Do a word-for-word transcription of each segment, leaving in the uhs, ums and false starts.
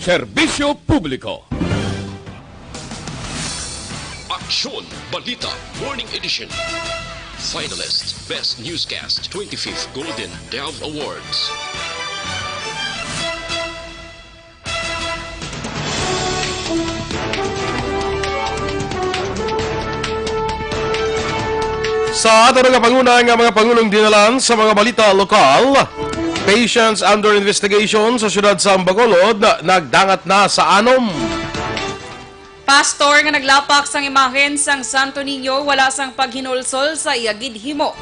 Serbisyo Publiko. Aksyon Balita Morning Edition. Finalist Best Newscast twenty-fifth Golden Dove Awards. Sa aton nga panguna nga mga pangulong dinalan sa mga balita lokal, patients under investigation sa siyudad sa Bacolod nagdangat na sa anom. Pastor nga naglapak sang imahen sang Santo Niño wala sang paghinulsol sa iya ginhimo.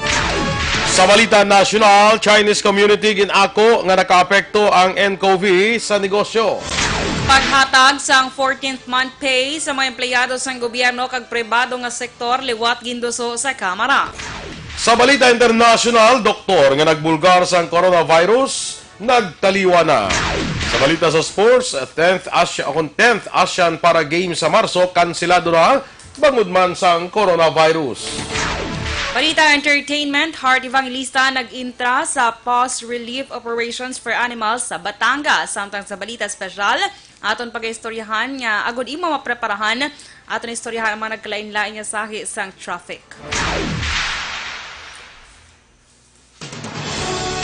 Sa balita nasyonal, Chinese community gin-ako nga nakaapekto ang N C O V sa negosyo. Paghatag sang fourteenth month pay sa mga empleyado sang gobyerno kag pribado nga sektor liwat ginduso sa Kamara. Sa balita internasyonal, doktor nga nagbulgar sang coronavirus nagtaliwan na. Sa balita sa sports, tenth Asia, akon tenth Asian Para Games sa Marso kanselado na bangod man sang coronavirus. Balita entertainment, Heart Evangelista nag-intra sa pause relief operations for animals sa Batangas. Samtang sa balita espesyal, aton pagaistoryahan nga agud imo mapreparahan, aton istoryahan ang mga nagkalain-lain nga sahi sang traffic.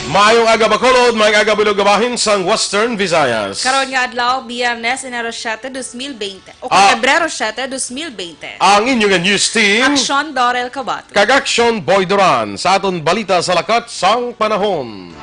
Maayong aga, Bacolod. Maayong aga, Bilog nga bahin sang Western Visayas. Karon nga adlaw, Biyernes, Enero siete, dos mil bente, o Ah. Pebrero siete, dos mil bente. Ang inyo nga news team. Aksyon, Dorel Cabato. Kag Aksyon, Boy Duran. Sa aton balita sa lakat sang panahon.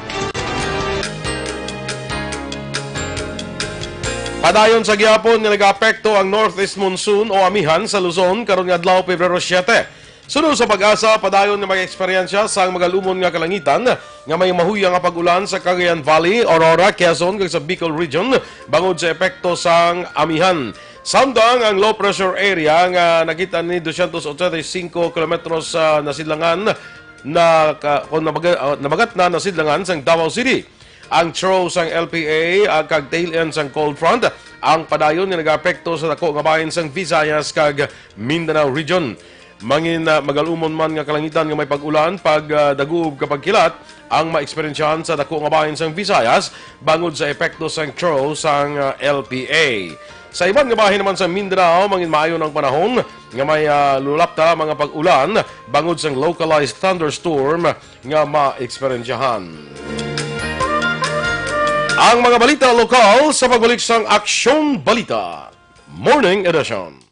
Padayon sa gihapon nga nagaapekto ang northeast monsoon o amihan sa Luzon karon nga adlaw, Pebrero siete. Suno sa PAGASA, padayon nga mag-eksperyensya sang magalumon nga kalangitan nga may mahuya nga pag-ulan sa Cagayan Valley, Aurora, Quezon, kag sa Bicol Region bangod sa epekto sang amihan. Samtang ang low pressure area nga nakita ni doscientos ochenta y cinco kilometros sa nasidlangan na ka-, kung nabaga-, ah, nabagat na nasidlangan sang Davao City. Ang throw sang L P A, ah, kag tail end sang cold front ang padayon nga nagaapekto sa dako nga bahin sang Visayas kag Mindanao Region. Mangin, ah, magalumon man nga kalangitan nga may pag-ulan, pag, ah, daguob ka pagkilat ang maeksperyensyahan sa dako nga bahin sang Visayas bangod sa epekto sang throw sang, ah, L P A. Sa iban nga bahin naman sa Mindanao, mangin maayo ang panahon nga may, ah, lulapta mga pag-ulan bangod sang localized thunderstorm nga maeksperyensyahan. Ang mga balita lokal sa pagbalik sang Aksyon Balita Morning Edition.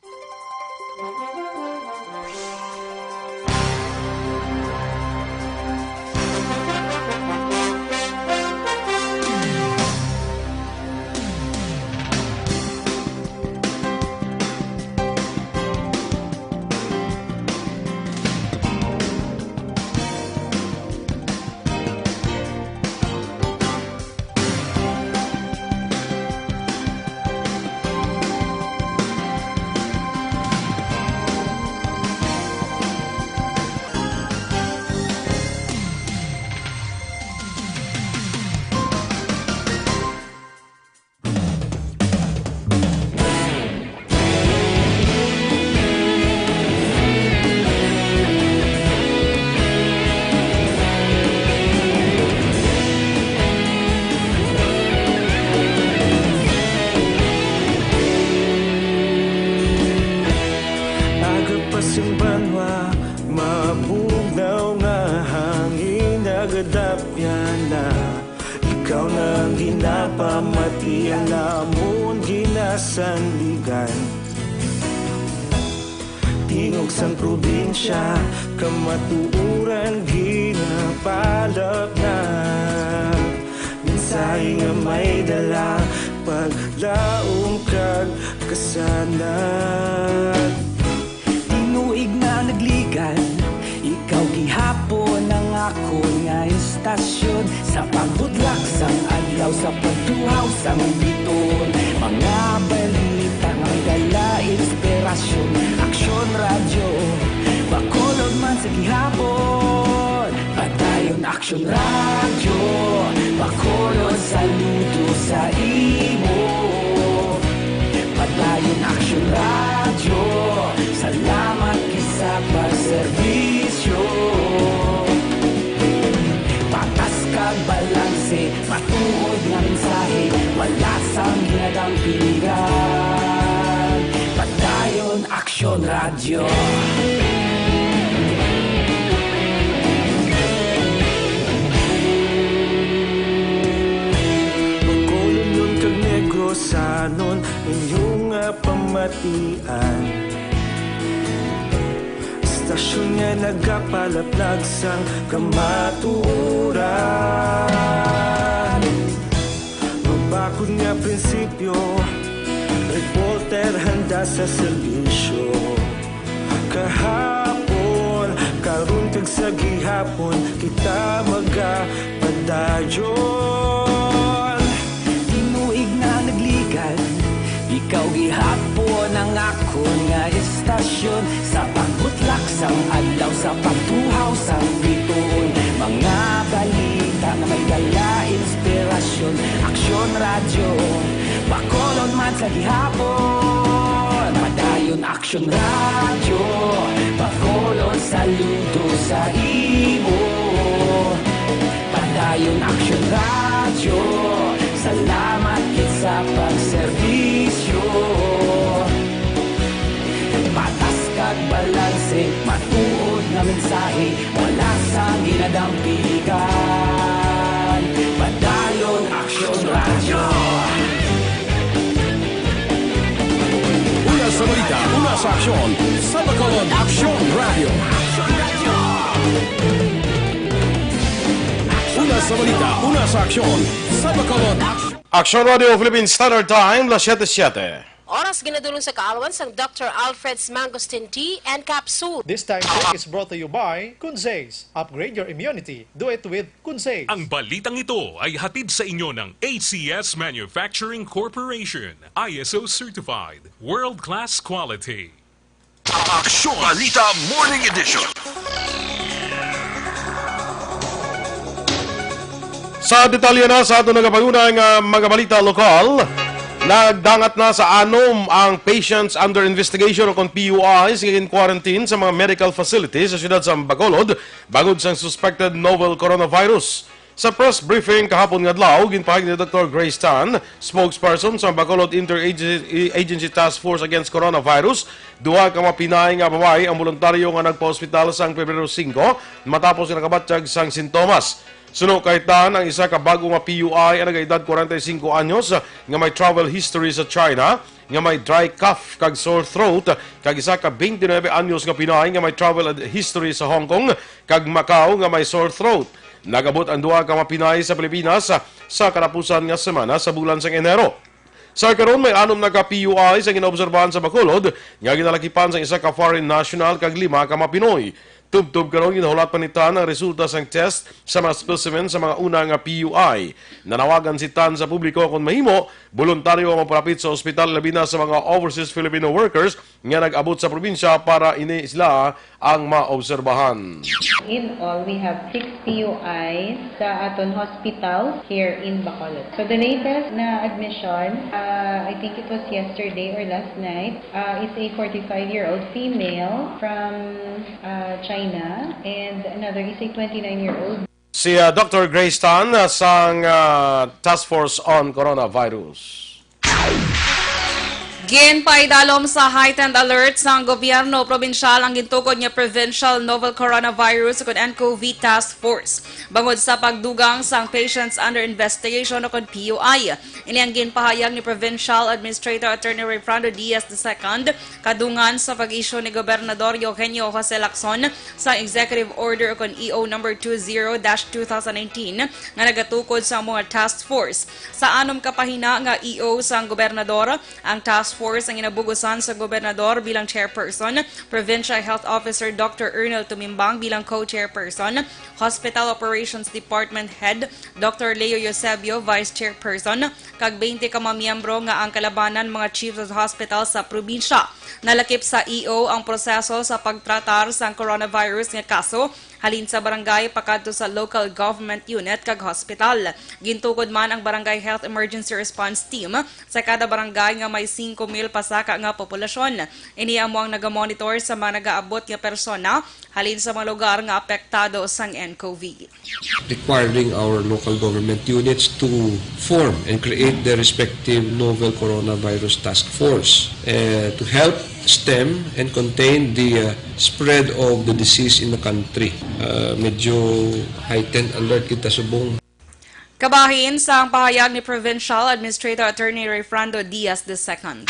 Aga pa sing banwa, mabugnaw nga hangin nagadapyan na. Ikaw na ang ginapamati, ang amon ginasandigan. Tingog sang probinsya, kamatuoran ginapalapnat. Mensahe nga may dala, paglaom kag kasanag. Tinuig na nagligan, ikaw gihapon ang akon nga istasyon. Sa pagbudlak sang adlaw, sa pagtuhaw sang biton, mga balita nga may dala inspirasyon. Aksyon Radyo, Bacolod man sa gihapon. Padayon Aksyon Radyo, Bacolod, saludo sa imo. Padayon Aksyon Radyo, salamat gid sa pagserbisyo. Patas kag balanse, matuod nga mensahe, wala sang ginadamping, Radyo. Bacolod kag Negrosanon, inyo nga pamatian. Istasyon nga nagapalaplag sang kamatuoran. Mabakod nga prinsipyo, reporter handa sa serbisyo. Kahapon, karon kag sa gihapon, kita magapadayon. Tinuig na nagligad, ikaw gihapon ang akon nga istasyon. Sa pagbutlak sang adlaw, sa pagtuhaw sang bituon, mga balita nga may dala inspirasyon. Aksyon Radyo, Bacolod man sa gihapon. Padayon Aksyon Radyo, Bacolod saludo sa imo. Padayon Aksyon Radyo, salamat gid sa pagserbisyo. Patas kag balanse, matuod nga mensahe, wala sang ginadampigan. Padayon Aksyon Radyo. Una sa balita, una sa aksyon, sa Bacolod Aksyon Radyo. Una sa balita, una sa aksyon, sa Bacolod Aksyon. Aksyon Radyo Philippine Standard Time, las siyete siyete. Oras ginadulong sa kaalwan sang Doctor Alfred's Mangosteen Tea and Capsule. This time check is brought to you by Kunzes. Upgrade your immunity. Do it with Kunzes. Ang balitang ito ay hatid sa inyo ng A C S Manufacturing Corporation, I S O certified, world-class quality. Aksyon Balita Morning Edition. Sa detalye na sa aton nagapanguna nga mga balita lokal, nagdangat na sa anom ang patients under investigation o kon P U Is nga gin-quarantine sa mga medical facilities sa siyudad sa Bacolod bangod sang suspected novel coronavirus. Sa press briefing kahapon nga adlaw, ginpahayag ni Doctor Grace Tan, spokesperson sa Bacolod Interagency Task Force Against Coronavirus, duha ka mga Pinay nga babayi ang boluntaryo nga nagpa-ospital sang Pebrero singko matapos nga nakabatyag sang sintomas. Suno kay Tan, ang isa ka bag-o nga P U I ang nagaedad kwarenta y singko anyos nga may travel history sa China, nga may dry cough kag sore throat, kag isa ka twenty-nine anyos nga Pinay nga may travel ad-, history sa Hong Kong kag Macau nga may sore throat. Nag-abot ang duha ka mga Pinay sa Pilipinas sa katapusan nga semana sa bulan sang Enero. Sa karon, may anom na ka P U Is ang ginaobserbahan sa Bacolod nga ginalakipan sang isa ka foreign national kag lima ka mga Pinoy. Tubtob karon, ginahulat pa ni Tan ang resulta sang test sa mga specimen sa mga una nga P U I. Nanawagan si Tan sa publiko, kon mahimo, boluntaryo ang magpalapit sa ospital, labi na sa mga overseas Filipino workers nga nag-abot sa probinsya para ini sila ang maobserbahan. In all, we have six P U Is sa aton hospital here in Bacolod. So the latest na admission, uh, I think it was yesterday or last night, uh, is a forty-five-year-old female from, uh, China, and another is a twenty-nine-year-old. Si, uh, Doctor Grace Tan, uh, sang, uh, Task Force on Coronavirus. Ginpaidalom sa heightened alert sang gobyerno probinsyal ang gintukod nga Provincial Novel Coronavirus ukon N C O V Task Force bangod sa pagdugang sang patients under investigation ukon P U I. Ini ang ginpahayag ni Provincial Administrator Attorney Rayfrando Diaz the second kadungan sa pag-issue ni Gobernador Eugenio Jose Lacson sa Executive Order ukon E O number two zero dash two thousand nineteen nga nagatukod sa mga task force. Sa anom ka pahina nga E O sang gobernador, ang task force ang ginabug-usan sa gobernador bilang chairperson, Provincial Health Officer Doctor Ernel Tumimbang bilang co-chairperson, Hospital Operations Department Head Doctor Leo Eusebio, vice chairperson, kag twenty ka mga miyembro nga ang kalabanan mga chiefs of hospital sa probinsya. Nalakip sa E O ang proseso sa pagtratar sang coronavirus nga kaso, halin sa barangay pakadto sa local government unit kag hospital. Gintukod man ang Barangay Health Emergency Response Team sa kada barangay nga may singko mil pasaka nga populasyon. Ini amo ang nagamonitor sa mga nagaabot nga persona halin sa mga lugar nga apektado sang N C O V. Requiring our local government units to form and create their respective novel coronavirus task force, eh, to help stem and contain the uh, spread of the disease in the country. Uh, medyo heightened alert kita subong. Kabahin sang pahayag ni Provincial Administrator Attorney Rayfrando Diaz the second.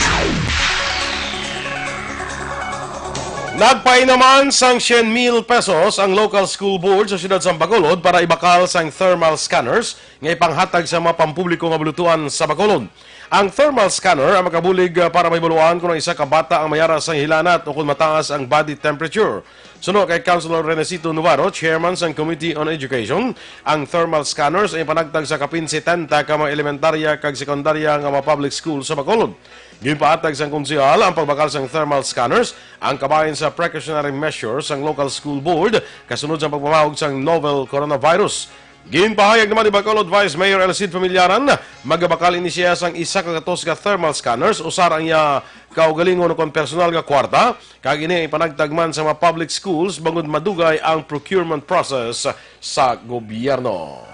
Nagpainaman sang syen mil pesos ang local school board sa siyudad sang Bacolod para ibakal sang thermal scanners nga ipanghatag sa mga pampubliko nga bulutuan sa Bacolod. Ang thermal scanner ang makabulig, ah, para mahibaluan kon ang isa ka bata ang mayara sang hilanat o kon mataas ang body temperature. Suno kay Councilor Renesito Navarro, chairman sang Committee on Education, ang thermal scanners ay panagtag sa kapin setenta ka mga elementarya kag sekundarya nga mga public school sa Bacolod. Ginpahatag sang konsehal ang pagbakal sang thermal scanners, ang kabahin sa precautionary measures sang local school board kasunod sa pagpamahog sang novel coronavirus. Ginpahayag naman ni Bacolod Vice Mayor Elcid Familiaran, magabakal ini siya sang isa ka gatos ka thermal scanners, usar ang iya kaugalingon kon personal nga kwarta, kag ini ay panagtagman sa mga public schools bangod madugay ang procurement process sa gobyerno.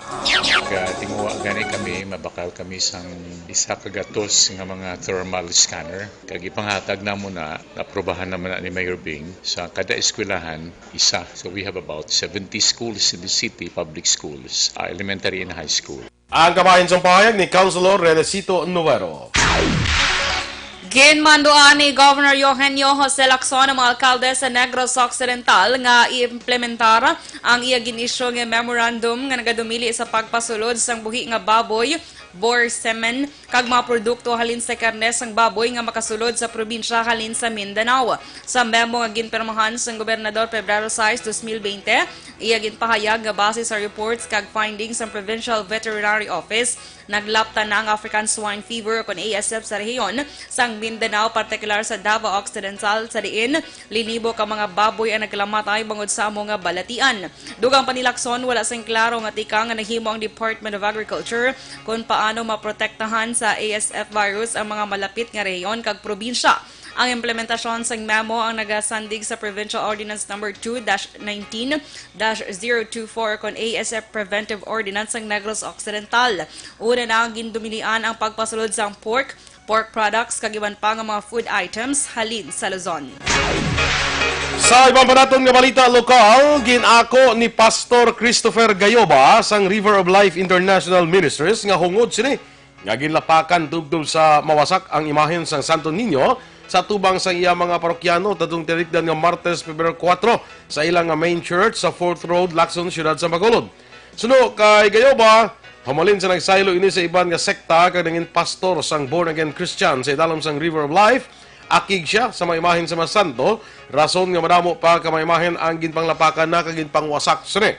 Katinguha gani kami, mabakal kami sang isa ka gatos nga mga thermal scanner. Kag ipanghatag namo na, naprobahan naman na ni Mayor Bing, sa kada eskwelahan, isa. So we have about seventy schools in the city, public schools, uh, elementary and high school. Ang kabahin sang pahayag ni Councilor Renesito Novero. Ginmanduan ni Governor Eugenio Jose Lacson ang mga alkalde sa Negros Occidental nga i-implementar ang iya gin-issue nga memorandum nga nagadumili sa pagpasulod sang buhi nga baboy, boar semen, kag mga produkto halin sa karne sang baboy nga makasulod sa probinsya halin sa Mindanao. Sa memo nga ginpirmahan sang gobernador Pebrero sais, dos mil bente, iya ginpahayag nga base sa reports kag findings sang Provincial Veterinary Office, naglapta na ang African Swine Fever o kon A S F sa rehiyon sang Mindanao, partikular sa Davao Occidental, sa diin linibo ka mga baboy ang nagkalamatay bangod sa amo nga balatian. Dugang pa ni Lacson, wala sing klaro nga tikang nga nahimo ang Department of Agriculture kon paano maprotektahan sa A S F virus ang mga malapit nga rehiyon kag probinsya. Ang implementasyon sang memo ang nagasandig sa Provincial Ordinance Number two dash nineteen dash zero two four kon A S F Preventive Ordinance sang Negros Occidental. Una na ang gindumilian ang pagpasulod sang pork, pork products, kag iban pa nga mga food items halin sa Luzon. Sa iban pa naton nga balita lokal, gin-ako ni Pastor Christopher Gayoba sang River of Life International Ministries nga hungod sini nga ginlapakan tubtob sa mawasak ang imahen sang Santo Niño sa tubang sang iya mga parokyano tadtong tinikdan nga Martes, Pebrero kuwatro, sa ila nga main church sa Fourth Road, Lacson, siyudad sa Bacolod. Suno kay Gayoba, humalin sa nagsaylo ini sa iban nga sekta kag nangin pastor sang Born Again Christian sa idalom sang River of Life, akig sia sa mga imahen sa mga santo, rason nga madamo pa ka mga imahen ang ginpanglapakan na kag ginpangwasak sini.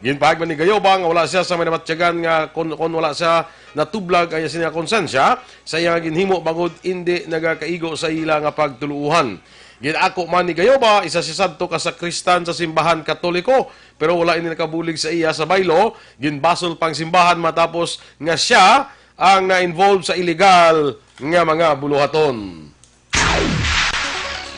Ginpahayag man ni Gayoba nga wala sia sa may namatyagan nga kon, kon wala sia natublag ang iya sini nga konsensya sa iya nga ginhimo bangod indi nagakaigo sa ila nga pagtuluohan. Gin-ako man ni Gayoba, isa sia sadto ka sakristan sa simbahan Katoliko, pero wala ini nakabulig sa iya sa baylo. Ginbasol pa ang simbahan matapos nga sia ang na-involve sa illegal nga mga buluhaton.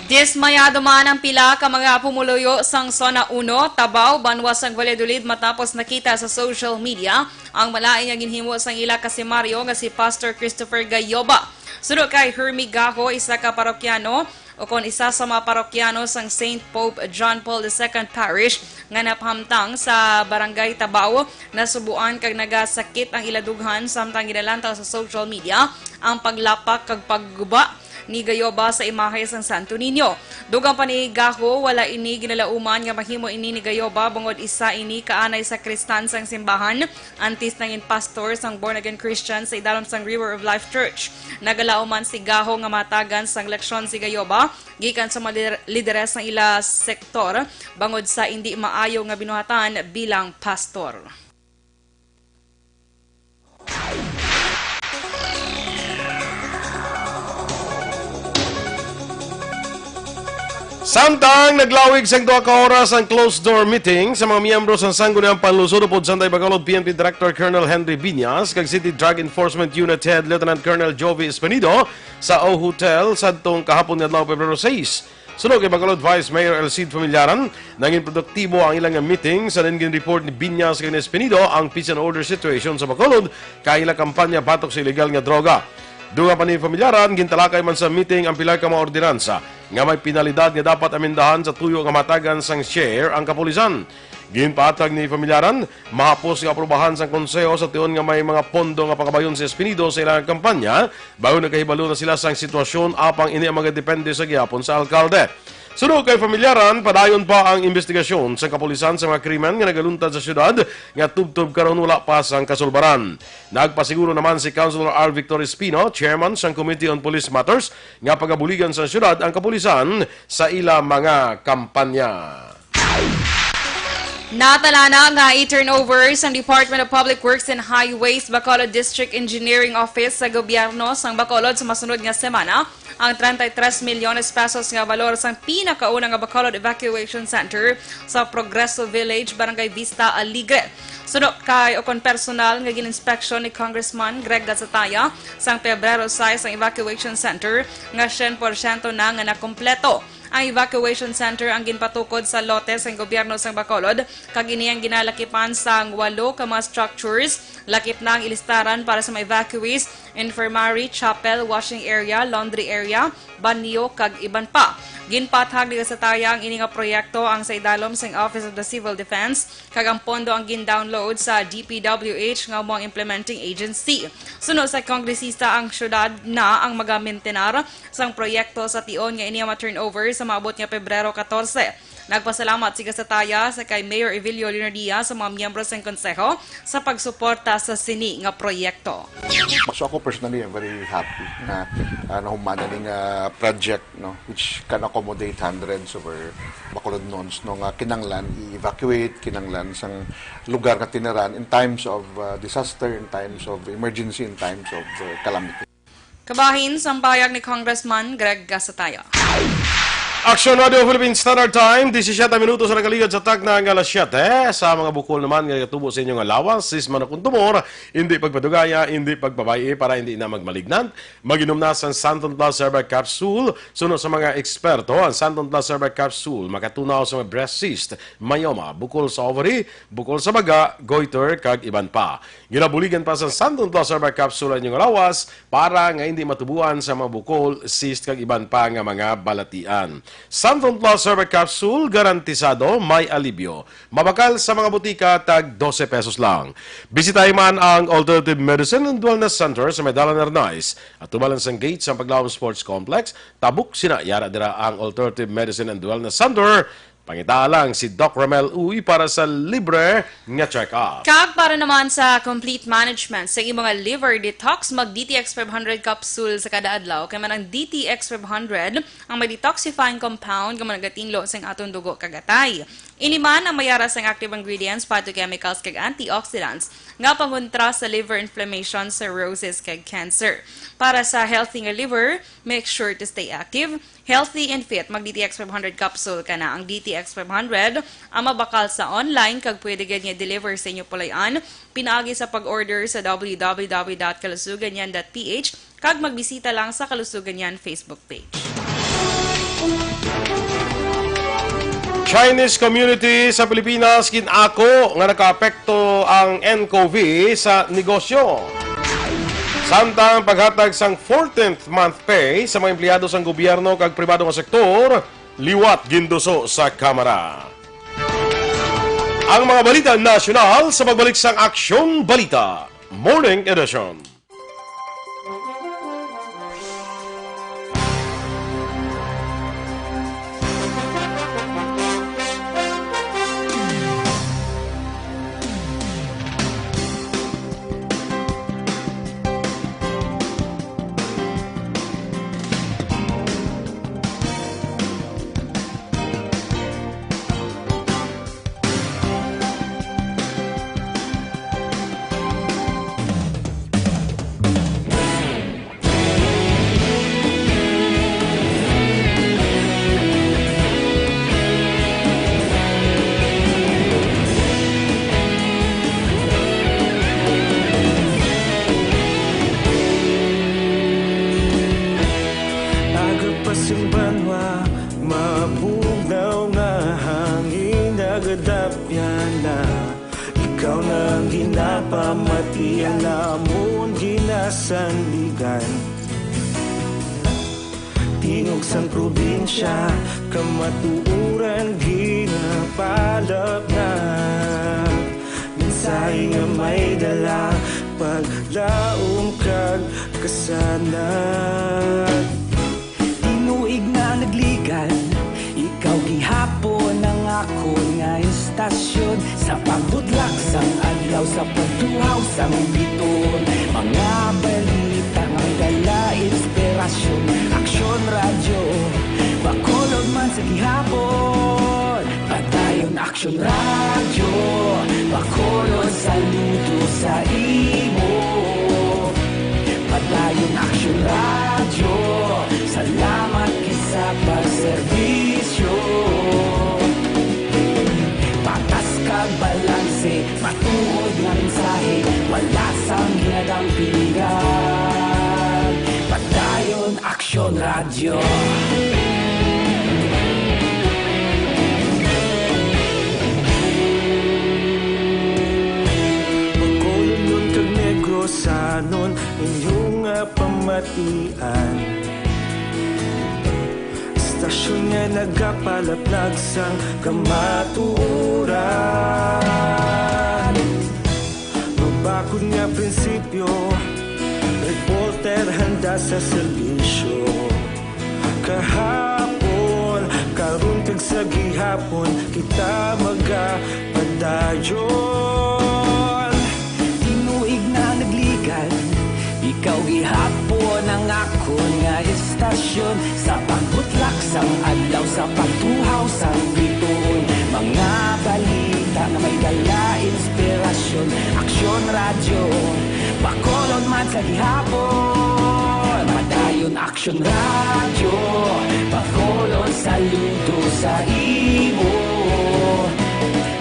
Dismayado man ang pila ka mga pumuluyo sang Zona Uno, Tabaw, banwa sang Valladolid matapos nakita sa social media ang malain nga ginhimo sang ila kasimaryo nga si Pastor Christopher Gayoba. Suno kay Hermie Gajo, isa ka parokyano o kon isa sa mga parokyano sang Saint Pope John Paul the Second Parish nga napahamtang sa Barangay Tabaw, nasubuan kag nagasakit ang ila dughan samtang ginalantaw sa social media ang paglapak kag pagguba ni Gayoba sa imahe sang Santo Niño. Dugang pa ni Gajo, wala ini ginalauman nga mahimo ini ni Gayoba bangod isa ini ka anay sakristan sang simbahan, antes nangin pastor sang Born Again Christian sa idalom sang River of Life Church. Nagalauman si Gajo nga matagan sang leksyon si Gayoba gikan sa mga lider-, lideres sang ila sektor bangod sa indi maayo nga binuhatan bilang pastor. Samtang naglawig sang duha ka oras ang closed-door meeting sa mga miyembro sang Sangguniang Panlungsod upod Sanday Bacolod P N P Director Colonel Henry Viñas kag City Drug Enforcement Unit Head Lieutenant Colonel Jovi Espinido sa O Hotel sadtong kahapon nga adlaw, Pebrero sais. Suno kay Bacolod Vice Mayor El Cid Familiaran, nangin produktibo ang ilang meeting sa nangin report ni Viñas kag ni Espinido ang peace and order situation sa Bacolod kag ilang kampanya batok sa illegal nga droga. Dugang pa ni Familiaran, gintalakay man sa meeting ang pila ka mga ordinansa nga may penalidad nga dapat amendahan sa tuyo nga mahatagan sang share ang kapulisan. Ginpatag ni Familiaran, mahapos nga aprubahan sang konseho sa tion nga may mga pondo nga pangabayon sa Espinido sa ilang kampanya, bag-o nagkahibalo na sila sang sitwasyon, apang ini ang mga depende sa gihapon sa alkalde. Suno kay Familiaran, padayon pa ang imbestigasyon sang kapulisan sa mga krimen nga nagaluntad sa syudad nga tubtob karon wala pa sang kasulbaran. Nagpasiguro naman si Councilor R. Victor Espino, chairman sang Committee on Police Matters, nga pagabuligan sa syudad ang kapulisan sa ila mga kampanya. Natala na nga i-turnover sang Department of Public Works and Highways Bacolod District Engineering Office sa gobyerno sang Bacolod sa masunod nga semana ang treinta y tres milyones pesos nga balor sang pinakauna nga Bacolod Evacuation Center sa Progreso Village, Barangay Vista Alegre. Suno kay ukon personal nga gin-inspeksyon ni Congressman Greg Gasataya, sang Pebrero sais ang evacuation center nga syen porsyento na nga nakumpleto. Ang evacuation center ang ginpatukod sa lote sang gobyerno sang Bacolod, kag ini ang ginalakipan sang walo ka mga structures. Lakip na ang ilistaran para sa mga evacuees, infirmary, chapel, washing area, laundry area, banyo, kag iban pa. Ginpaathag ni Gasataya ang ini nga proyekto ang sa idalom sang Office of the Civil Defense, kag ang pondo ang gin-download sa D P W H nga amo ang implementing agency. Suno sa kongresista, ang syudad na ang magamintenar sang proyekto sa tion nga ini ang ma-turnover sa maabot nga Pebrero katorse. Nagpasalamat si Gasataya sa kay Mayor Evilio Leonardia sa mga miyembro sang konseho sa pagsuporta sa sini nga proyekto. So, ako personally, I'm very happy na, ah, nahuman na ni nga project, no, which can accommodate hundreds of our Bacolodnons, no, nga kinanglan i-evacuate, kinanglan sang lugar nga tiniran in times of, ah, disaster, in times of emergency, in times of, ah, calamity. Kabahin sang pahayag ni Congressman Greg Gasataya. Aksyon Radio Philippine Standard Time, disisiete minutos na nakaligad sa takna nga alas siyete. Sa mga bukol naman nga nagatubo sa inyo nga lawas, sisma na kon tumor, hindi pagpadugaya, hindi pagpabay-i para hindi na magmalignant. Mag-inom na sang Santon Plus Herbal Capsule. Suno sa mga eksperto, ang Santon Plus Herbal Capsule makatunaw sa mga breast cyst, myoma, bukol sa ovary, bukol sa baga, goiter, kag iban pa. Ginabuligan pa sang Santon Plus Herbal Capsule ang inyong lawas para nga hindi matubuan sa mga bukol, cyst, kag iban pa nga mga balatian. Santon Plus Herbal Capsule, garantisado may alibyo. Mabakal sa mga butika, tag dose pesos lang. Bisitahi man ang Alternative Medicine and Wellness Center sa may Dalan Arnaiz, atubangan sang gate sang Paglawom Sports Complex. Tabok sina, yara dira ang Alternative Medicine and Wellness Center. Pangitaa lang si Doc Ramel Uy para sa libre nga check-up. Kag para naman sa complete management sa imong liver detox, mag D T X five hundred capsule sa kada adlaw. Kay man ang D T X five hundred ang may detoxifying compound nga nagatinlo sa aton dugo kag atay. Ini man ang may yara sang active ingredients, phytochemicals, kag antioxidants nga pangontra sa liver inflammation, cirrhosis, kag cancer. Para sa healthy nga liver, make sure to stay active, healthy, and fit. Mag D T X five hundred capsule ka na. Ang D T X five hundred ang mabakal sa online kag pwede gid nga i-deliver sa inyo pulay-an pinaagi sa pag-order sa W W W dot kalusuganyan dot P H kag magbisita lang sa Kalusugan Yan Facebook page. Chinese community sa Pilipinas gin-ako nga nakaapekto ang N C O V sa negosyo. Samtang paghatag sang fourteenth month pay sa mga empleyado sang gobyerno kag pribado nga sektor, liwat ginduso sa Kamara. Ang mga balita nasyonal sa pagbalik sang Aksyon Balita Morning Edition. Aga pa sing banwa, mabugnaw nga hangin, nagadapya na. Ikaw na ang ginapamati, ang amon ginasandigan. Tingog sang probinsya, kamatuoran ginapalapnag. Mensahe nga may dala, paglaom kag kasanag. Tinuig na nagligan, ikaw gihapon ang akon nga istasyon. Sa pagbutlak sang adlaw, sa pagtuhaw sang bituon, mga balita nga may dala inspirasyon. Aksyon Radyo, Bacolod man sa gihapon. Padayon Aksyon Radyo, Bacolod, saludo sa imo. Padayon Aksyon Radyo, salamat gid sa pagserbisyo. Patas kag balanse, matuod nga mensahe, wala sang ginadampigan. Padayon Aksyon Radyo. Bacolodnon kag Negrosanon, inyo nga pamatian. Istasyon nga nagapalaplag sang kamatuoran. Mabakod nga prinsipyo, reporter handa sa serbisyo. Kahapon, karon kag sa gihapon, kita magapadayon. Tinuig na nagligan, ikaw gihapon ang akon nga istasyon. Sa pagbutlak sang adlaw, sa pagtuhaw sang bituon, mga balita nga may dala inspirasyon. Aksyon Radyo, Bacolod man sa gihapon. Padayon Aksyon Radyo, Bacolod, saludo sa imo.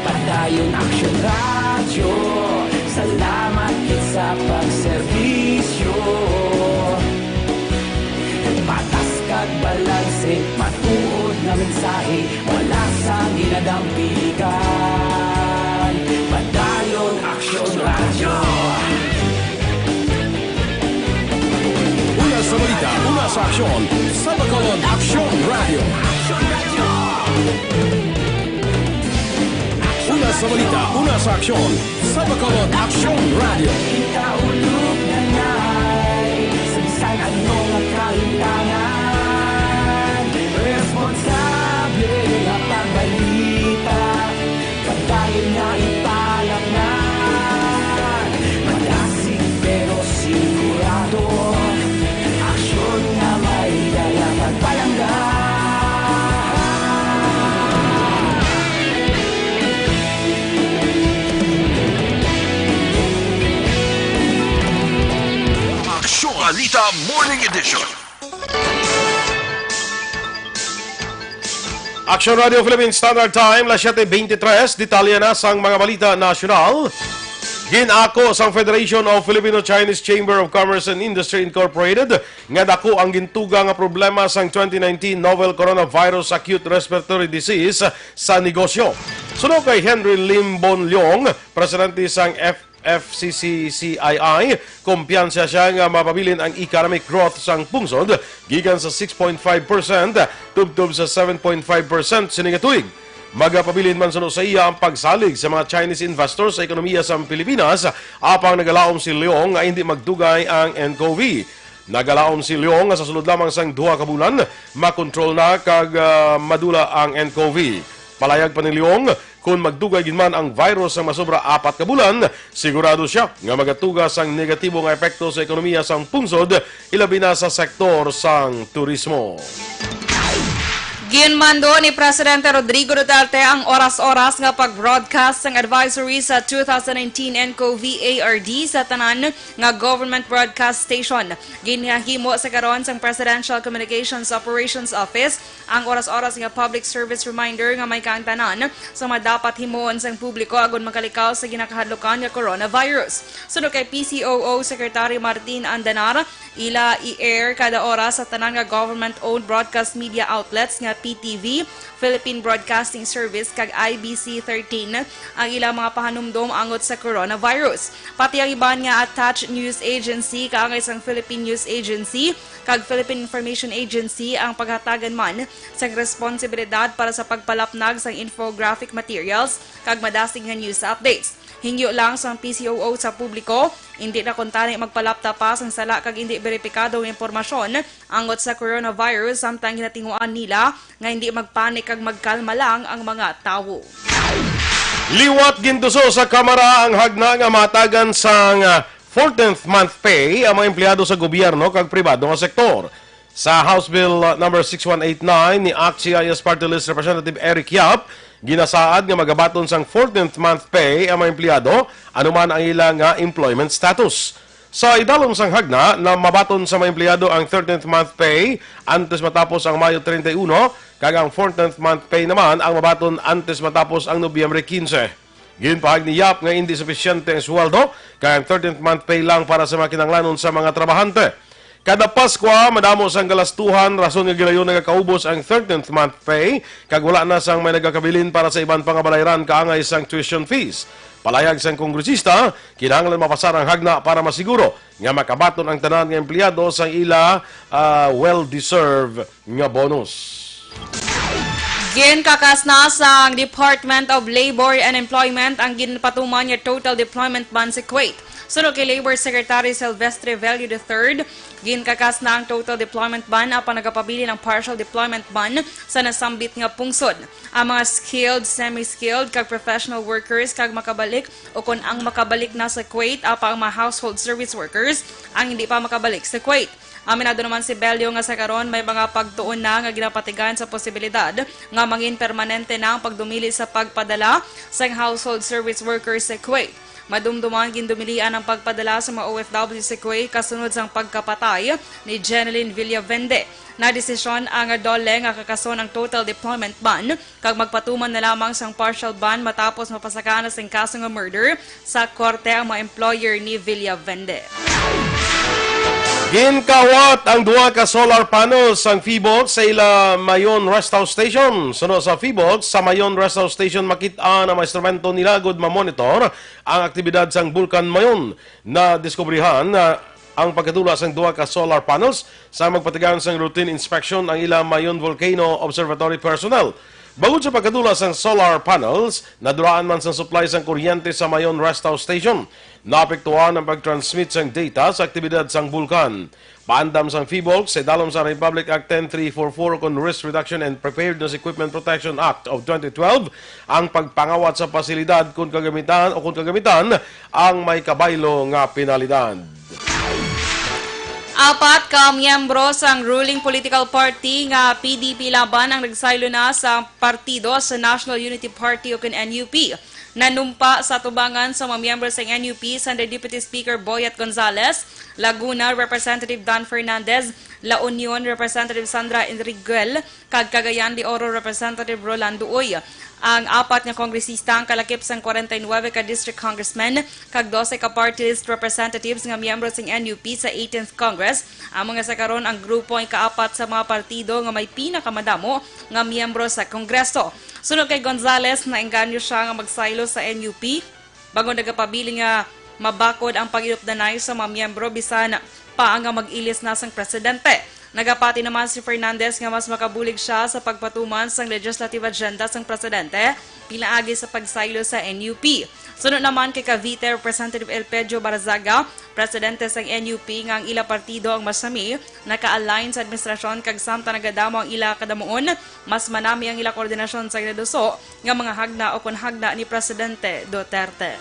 Padayon Aksyon Radyo, salamat gid sa pagserbisyo. Patas kag balanse, matuod nga mensahe, wala sang ginadampigan. Padayon Aksyon Radyo. Una sa balita, una sa aksyon, sa Bacolod Aksyon Radyo. Una sa balita, una sa aksyon, sa Bacolod Aksyon Radyo. Kita ulog na nay, sa bisan ano nga kalimtangan, responsable nga pagbalita. Padayon nga ipalapngan, madasig pero sigurado. Aksyon nga may dala pagpalangga. Aksyon Balita Morning Edition. Aksyon Radio Philippine Standard Time, las siete veintitrés. Detalye na sang mga balita nasyonal. Gin-ako sang Federation of Filipino-Chinese Chamber of Commerce and Industry Incorporated nga dako ang gintuga nga problema sang twenty nineteen novel coronavirus acute respiratory disease sa negosyo. Suno kay Henry Limbon Leong, presidente sang F F C C C I I, kumpiyansa siya nga mapabilin ang economic growth sang pungsod gikan sa six point five percent tubtob sa seven point five percent sini nga tuig. Magapabilin man suno sa iya ang pagsalig sa mga Chinese investors sa ekonomiya sa Pilipinas, apang nagalaom si Leong nga hindi magdugay ang N C O V. Nagalaom si Leong nga sa sulod lamang sang duha ka bulan, makontrol na kag, ah, madula ang N C O V. Palayag pa ni Leong, kon magdugay gid man ang virus sang masobra apat ka bulan, sigurado siya nga magatuga sang negatibo nga epekto sa ekonomiya sang pungsod, ilabi na sa sektor sang turismo. Ginmando ni Presidente Rodrigo Duterte ang oras-oras nga pag-broadcast sang advisory sa two thousand nineteen N C O V A R D sa tanan nga government broadcast station. Ginhimo sa karon sang Presidential Communications Operations Office ang oras-oras nga public service reminder nga may kaangtanan sa mga dapat himuon sang publiko agud makalikaw sa ginakahadlukan nga coronavirus. Suno kay P C O O Secretary Martin Andanar, ila i-air kada oras sa tanan nga government-owned broadcast media outlets nga P T V, Philippine Broadcasting Service, kag I B C thirteen ang ilang mga pahanumdom angot sa coronavirus. Pati ang iban nga attached news agency, kaangay sang Philippine News Agency kag Philippine Information Agency, ang paghatagan man sang responsibilidad para sa pagpalapnag sang infographic materials kag madasig nga news updates. Hingyo lang sang P C O O sa publiko, indi na kuntani magpalapta pa sang sala kag indi beripikado nga impormasyon angot sa coronavirus, samtang ginatinguhaan nila nga hindi magpanik kag magkalma lang ang mga tawo. Liwat gintuso sa Kamara ang hagna nga mahatagan sang, ah, fourteenth month pay ang mga empleyado sa gobyerno kag pribado nga sektor. Sa House Bill, uh, number six one eight nine ni ACT-C I S Party List Representative Eric Yap, ginasaad nga magabaton sang fourteenth month pay ang mga empleyado, anuman ang ila nga employment status. Sa idalom sang hagna, na mabaton sa mga empleyado ang thirteenth month pay antes matapos ang Mayo treinta y uno, kag ang fourteenth month pay naman ang mabaton antes matapos ang Nobyembre quince. Ginpahayag ni Yap nga indi supisyente ang sweldo, kay ang thirteenth month pay lang para sa mga kinahanglanon sa mga trabahante. Kada Paskwa, madamo sang galastuhan, rason nga gilayon nagakaubos ang thirteenth month pay, kag wala na sang may nagakabilin para sa iban pa nga balayran kaangay sang tuition fees. Palayag sang kongresista, kinahanglan mapasar ang hagna para masiguro nga makabaton ang tanan nga empleyado sang ila, ah, well-deserved nga bonus. Ginkakasna sang Department of Labor and Employment ang ginpatuman nga total deployment ban sa Kuwait. Suno kay Labor Secretary Silvestre Velio the third, ginkakasna ang total deployment ban apan nagapabilin ang partial deployment ban sa nasambit nga pungsod. Ang mga skilled, semi-skilled, kag professional workers kag makabalik o kon ang makabalik na sa Kuwait, apan ang mga household service workers ang hindi pa makabalik sa Kuwait. Aminado naman si Bello nga sa karon may mga pagtuon na nga ginapatigan sa posibilidad nga mangin permanente na ang pagdumili sa pagpadala sang household service workers sa Kuwait. Madumduman, gindumilian ang pagpadala sa mga O F W sa Kuwait kasunod sang pagkapatay ni Jeneline Villavende. Nadesisyon ang DOLE nga kakason ang total deployment ban kag magpatuman na lamang sang partial ban matapos mapasaka na sing kaso nga murder sa korte ang mga employer ni Villavende. Ginkahuwat ang duha ka solar panels sang Phivolc sa ila Mayon Rest House Station. Suno sa Phivolc, sa Mayon Rest House Station, makit-an ang mga instrumento nila agud ma-monitor ang aktibidad sang Bulkan Mayon. Nadiskubrihan na ang pagkadula sang duha ka solar panels sa magpatigayon sang routine inspection ang ila Mayon Volcano Observatory personnel. Bangod sa pagkadula sang solar panels, naduraan man sang supply sang kuryente sa Mayon Rest House Station. Naapektuhan ang pag-transmit sang data sa aktibidad sang bulkan. Paandam sang Phivolc, sa idalom sa Republic Act ten three four four kon Risk Reduction and Preparedness Equipment Protection Act of twenty twelve, ang pagpangawat sa pasilidad kon kagamitan o kon kagamitan ang may kabaylo nga penalidad. Apat ka miyembro sang ruling political party nga P D P Laban ang nagsaylo na sa partido sa National Unity Party o kon N U P. Nanumpa sa tubangan sa mga miyembro sang N U P, Sunday Deputy Speaker Boyet Gonzales, Laguna Representative Dan Fernandez, La Union Representative Sandra Enriguel, kag Cagayan de Oro Representative Rolando Uy. Ang apat nga kongresista ang kalakip sang kwarenta y nuebe ka district congressmen kag dose ka party list representatives nga miyembro sang N U P sa eighteenth Congress, amo nga sa karon ang grupo ang ikaapat sa mga partido nga may pinakamadamo nga miyembro sa Kongreso. Suno kay Gonzales, naengganyo sia nga magsaylo sa N U P, bangod nagapabilin nga mabakod ang pag-inupdanay sa mga miyembro bisan pa ang nga mag-ilis na sang presidente. Nagapati naman si Fernandez nga mas makabulig sia sa pagpatuman sang legislative agenda sang presidente pinaagi sa pagsaylo sa N U P. Suno naman kay Cavite Representative Elpidio Barzaga, presidente sang N U P, nga ang ila partido ang mas sami naka-align sa administrasyon kag samtang nagadamo ang ila kadamuon, mas manami ang ila koordinasyon sa ginaduso nga mga hagna o kon hagna ni Presidente Duterte.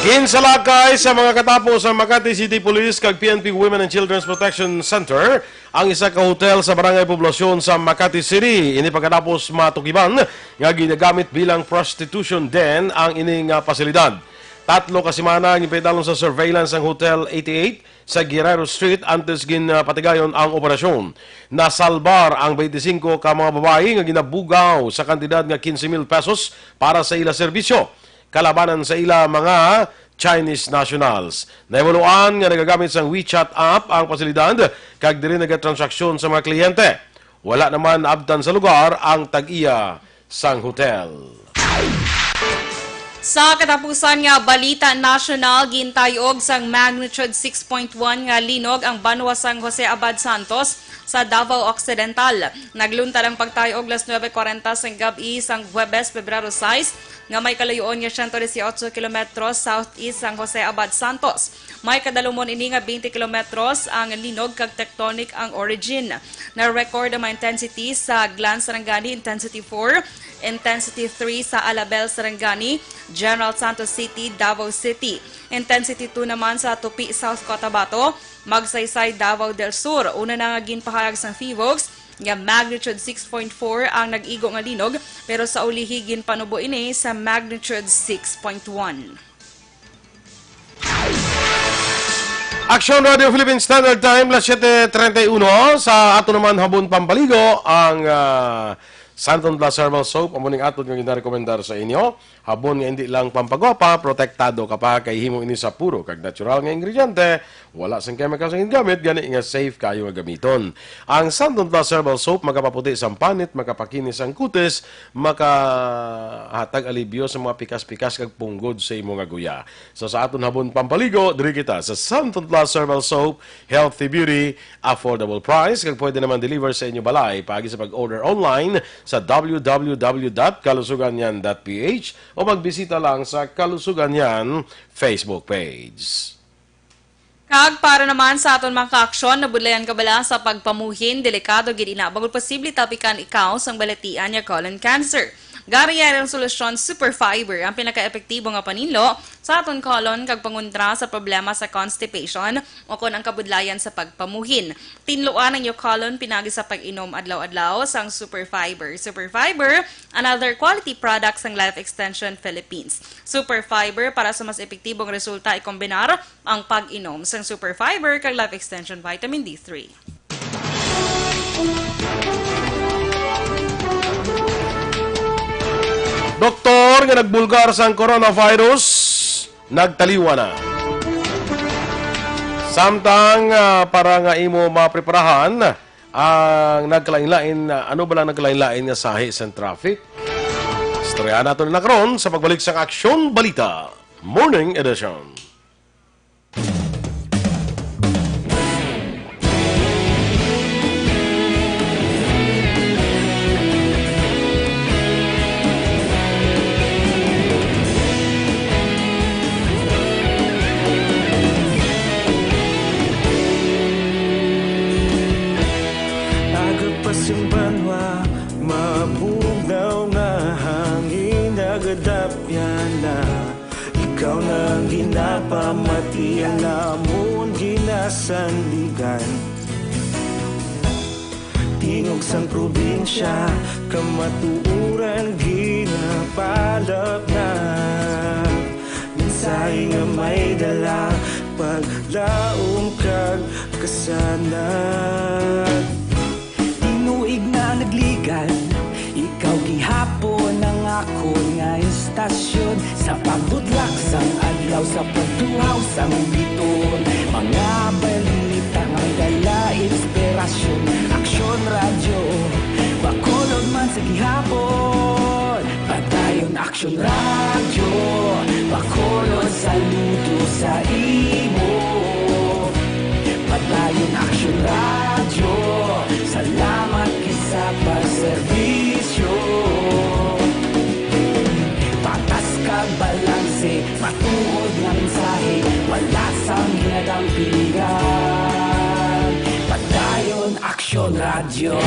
Ginsalakay sa mga katapo sa Makati City Police kag P N P Women and Children's Protection Center ang isa ka hotel sa Barangay Poblacion sa Makati City. Ini pagkatapos matukiban nga ginagamit bilang prostitution den ang ini nga pasilidad. Tatlo ka semana ang ipinadalom sa surveillance ang Hotel eighty-eight sa Guerrero Street antes ginpatigayon ang operasyon. Nasalbar ang twenty-five ka mga babayi nga ginabugaw sa kantidad nga quince mil pesos para sa ila serbisyo kalabanan sa ila mga Chinese nationals. Nahibaluan nga nagagamit sang WeChat app ang pasilidad kag diri nagatransaksyon sa mga kliyente. Wala naman naabtan sa lugar ang tag-iya sang hotel. Sa katapusan nga balita nasyonal, gintayog sang magnitude six point one nga linog ang banwa sang Jose Abad Santos sa Davao Occidental. Nagluntad ang pagtayog las nuebe kwarenta sang gab-i sang Huwebes, Pebrero sais, nga may kaluyoon nga siyento dieciocho kilometros southeast sang Jose Abad Santos. May kadalumon ini nga twenty kilometros ang linog kag tectonic ang origin. Na-record ang mga intensity sa Glan, Sarangani, intensity four, intensity three sa Alabel, Sarangani, General Santos City, Davao City, intensity two naman sa Tupi, South Cotabato, Magsaysay, Davao del Sur. Una na nga ginpahayag sang PHIVOLCS nga magnitude six point four ang nag-igo nga linog, pero sa ulihi ginpanubo ini sa magnitude six point one. Aksyon Radio Philippine Standard Time, las siete treinta y uno. Sa ato naman habon pampaligo, ang, ah, Santon Plus Herbal Soap, amo ning aton nga ginarekomendar sa inyo. Habon nga hindi lang pampagwapa, protektado ka pa kay himo ini sa puro kag natural nga ingrediente, wala sang chemical sang gingamit, gani nga safe kayo nga gamiton. Ang Santon Plus Herbal Soap makapaputi sang panit, makapakinis ang kutis, makahatag alibyo sa mga pikas-pikas kag punggod sa imo nga guya. So, sa aton habon pampaligo, diri kita sa Santon Plus Herbal Soap, healthy beauty, affordable price, kag pwede naman deliver sa inyo balay paagi sa pag-order online sa w w w dot kalusuganyan dot p h o magbisita lang sa Kalusuganyan Facebook page. Kag para naman sa aton mga kaaksyon, nabudlayan ka bala sa pagpamuhin? Delikado gid ina, bangod posible tapikan ikaw sang balatian nga colon cancer. Gari ang solusyon, Super Fiber, ang pinaka-epektibo nga paninlo sa aton colon kag pangontra sa problema sa constipation o kon ang kabudlayan sa pagpamuhin. Tinluan ang iyo colon pinagi sa pag-inom adlaw-adlaw sang Super Fiber. Super Fiber, another quality product sang Life Extension Philippines. Super Fiber, para sa mas epektibong resulta, ikombinar ang pag-inom sang Super Fiber kag Life Extension Vitamin D three. Doktor nga nagbulgar sang coronavirus, nagtaliwan na. Samtang, ah, para nga imo mapreparahan ang nagkalain-lain, ah, ano ba lang nagkalain-lain nga sahi sang traffic? Istoryahan naton na karon sa pagbalik sang Aksyon Balita Morning Edition. Aga pa sing banwa, mabugnaw nga hangin, nagadapyan na. Ikaw na ang ginapamati, ang amon ginasandigan. Tingog sang probinsya, kamatuoran ginapalapnap. Mensahe nga may dala, paglaom kag kasanag. Tinuig na nagligad, ikaw gihapon ang akon nga istasyon. Sa pagbutlak sang adlaw, sa pagtuhaw sang biton, mga balita nga may dala inspirasyon. Aksyon Radyo, Bacolod man sa gihapon. Padayon Aksyon Radyo, Bacolod, saludo sa imo. Padayon Aksyon Radyo, salamat gid sa pagserbisyo. Patas kag balanse, matuod nga mensahe, wala sang ginadampigan. Padayon Aksyon Radyo.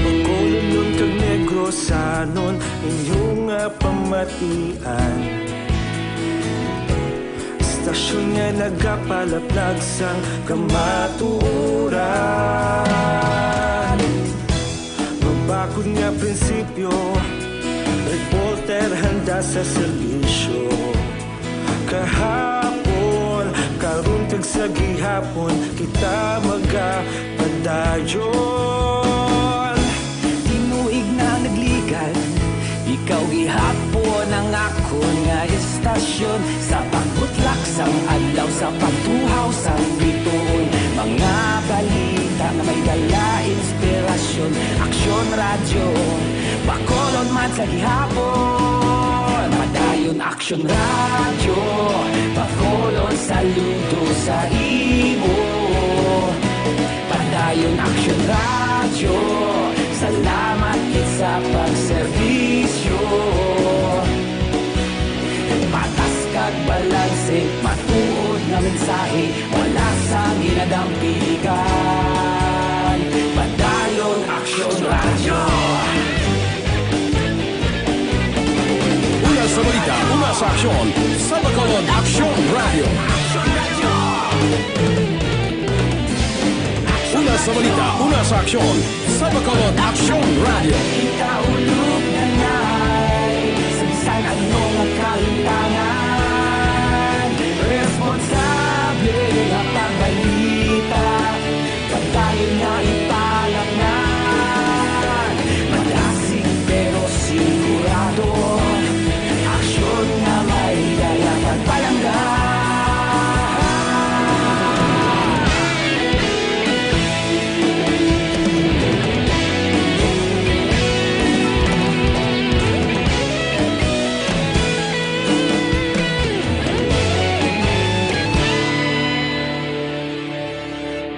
Bacolodnon kag Negrosanon, inyo nga pamatian. Istasyon nga nagapalaplag sang kamatuoran. Mabakod nga prinsipyo, reporter handa sa serbisyo. Kahapon, karon kag sa gihapon, kita magapadayon. Tinuig na nagligad, ikaw Ikaw gihapon ang akon nga istasyon, sa pagbutlak sang adlaw, sa pagtuhaw sang bituon, mga balita nga may dala inspirasyon. Aksyon Radyo, Bacolod man sa gihapon. Padayon Aksyon Radyo, Bacolod saludo sa imo. Padayon Aksyon Radyo, salamat gid sa pagserbisyo. Patas kag balanse, matuod nga mensahe, wala sang ginadampigan. Padayon Aksyon Radyo. Una sa balita, una sa aksyon, sa Bacolod Aksyon Radyo. Una sa balita, una sa aksyon, sa Bacolod Aksyon Radyo. Ikaulog na ngay, sa bisan ano nga kalintangan, responsable nga pagbalita, pagdayon nga ipalatnan, madasig pero sigurado, aksyon nga may dala pagpalangga.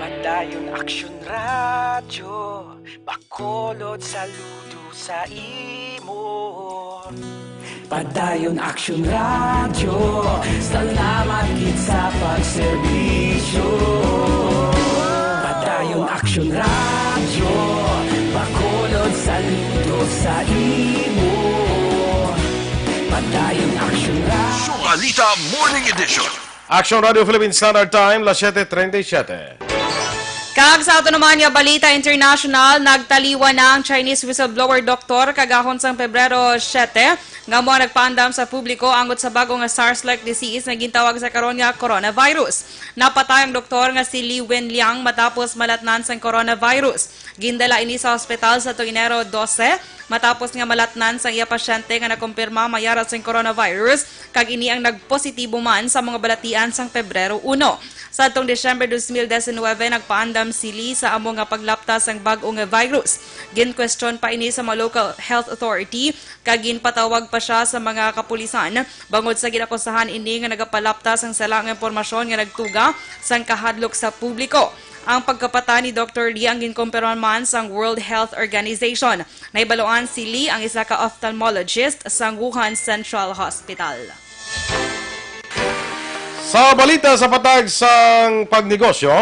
Padayon Aksyon Radyo, Bacolod saludo sa imo. Padayon Aksyon Radyo, salamat gid sa pagserbisyo. Padayon Aksyon Radyo, Bacolod saludo sa imo. Padayon Aksyon Radyo. Subalita Morning Edition. Aksyon Radio Philippine Standard Time, las siete treinta y siete. Kag sa ato naman nga balita international, nagtaliwan na ang Chinese whistleblower doktor kagahon sang Pebrero siete, nga amo ang nagpaandam sa publiko angot sa bag-o nga SARS-like disease nga gintawag sa karon nga coronavirus. Napatay ang doktor nga si Li Wenliang matapos malatnan sang coronavirus. Gindala ini sa ospital sa tuig Enero dose, matapos nga malatnan sang iya pasyente nga nakumpirma may ara sing coronavirus, kag ini ang nagpositibo man sa mga balatian sang Pebrero uno. Sa atong Disyembre dos mil diecinuebe, nagpaandam si Li sa amo nga paglapta sang bag-o nga virus. Ginkwestiyon pa ini sa mga local health authority, kag ginpatawag pa sia sa mga kapulisan bangod sa ginakusahan ini nga nagapalapta sang sala nga impormasyon nga nagtuga sang kahadlok sa publiko. Ang pagkapatay ni Doktor Li ang ginkumpirma man sang World Health Organization. Nahibaluan si Li, ang isa ka ophthalmologist sang Wuhan Central Hospital. Sa balita sa patag sang pagnegosyo,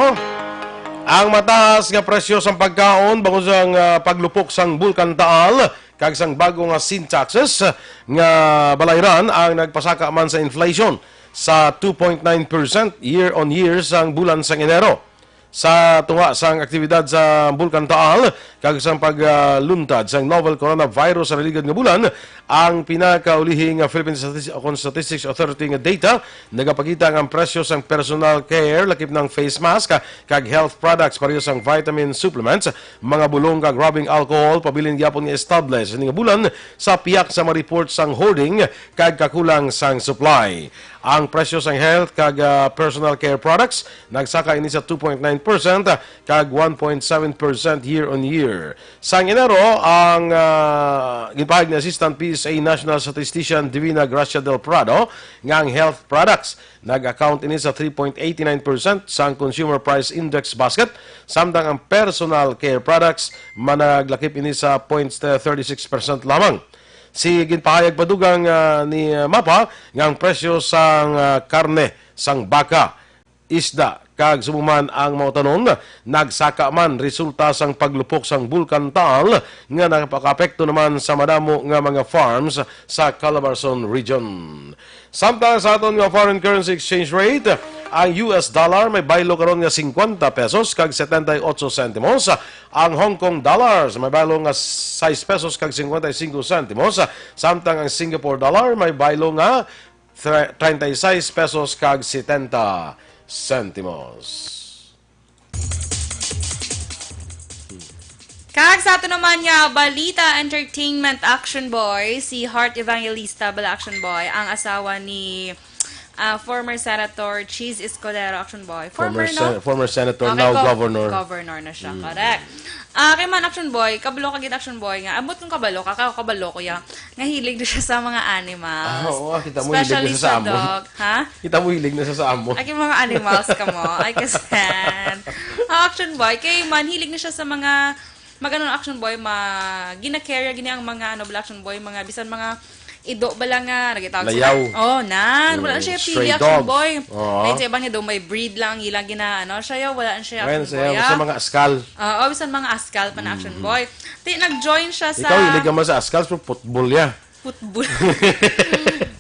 ang mataas nga presyo sang pagkaon bangod sang, ah, paglupok sang Bulkan Taal kag sang bag-o nga sin taxes nga balayran ang nagpasaka man sa inflation sa two point nine percent year on year sang bulan sang Enero. Sa tunga sang aktibidad sa Bulkan Taal kag sang pagluntad sang novel coronavirus sa naligyad nga bulan, ang pinakaulihi nga Philippine Statis-, kon Statistics Authority nga data nagapakita nga ang presyo sang personal care, lakip na ang face mask, kag health products, pareho sang vitamin supplements, mga bulong kag rubbing alcohol, pabilin gyapon nga estable sa sini nga bulan sa piyak sa mga report sang hoarding kag kakulang sang supply. Ang presyo sang health kag, ah, personal care products nagsaka ini sa two point nine percent kag one point seven percent year on year. Sang Enero, ang, ah, ginpahayag ni Assistant P S A National Statistician Divina Gracia del Prado nga ang health products nag-account ini sa three point eighty nine percent sang Consumer Price Index basket, samtang ang personal care products managlakip ini sa point thirty six percent lamang. Si ginpahayag pa dugang, ah, ni, ah, Mapa nga ang presyo sang, ah, karne sang baka, isda, kag subong man ang mga utanon nagsaka man resulta sang paglupok sang Bulkan Taal nga nakapakaapekto naman sa madamo nga mga farms sa Calabarzon Region. Samtang sa aton nga foreign currency exchange rate, ang U S dollar may baylo karon nga cincuenta pesos kag setenta y ocho centimos, ang Hong Kong dollars may baylo nga sais pesos kag cincuenta y cinco centimos, samtang ang Singapore dollar may baylo nga tre-, treinta y seis pesos kag setenta centimos. Kag sa ato naman nga balita, entertainment, Action Boy, si Heart Evangelista, bala, Action Boy, ang asawa ni, ah, former Senator Chiz Escudero, Action Boy. Former, Former, no? Sen-, former senator, Okay, now gov-, governor. Governor na siya, Mm. correct. Ah, kay man, Action Boy, kabalo ka gid, Action Boy, nga, ambot kung kabalo ka, ka-, kabalo ko ya, nga hilig na siya sa mga animals. Ah, oo, kita mo, hilig na Especially siya sa sa amon. dog. Ha? Kita mo, hilig na siya sa amon. Ay, yung mga animals ka mo. Ay, kasad. Ah, Action Boy, kay man, hilig na siya sa mga, mag-ano, Action Boy, ma-, gina-care gini ang mga, ano, bala, Action Boy, mga, bisan mga ido bala nga, nagitawag sila. Layaw. Oh, nan. Wala na Mm, siya stray pili, Action dogs. Boy. Oo. Ayun, sa iba niya daw, may breed lang, ilang gina, ano, siya, yo, wala na siya, Ayan, Action sa, Boy, sa ah. mga askal. Oo, bisan mga askal pa na, Action Mm. Boy. Ti, nag-join siya sa Ikaw, hilig ka man sa askal, so football ya. Football.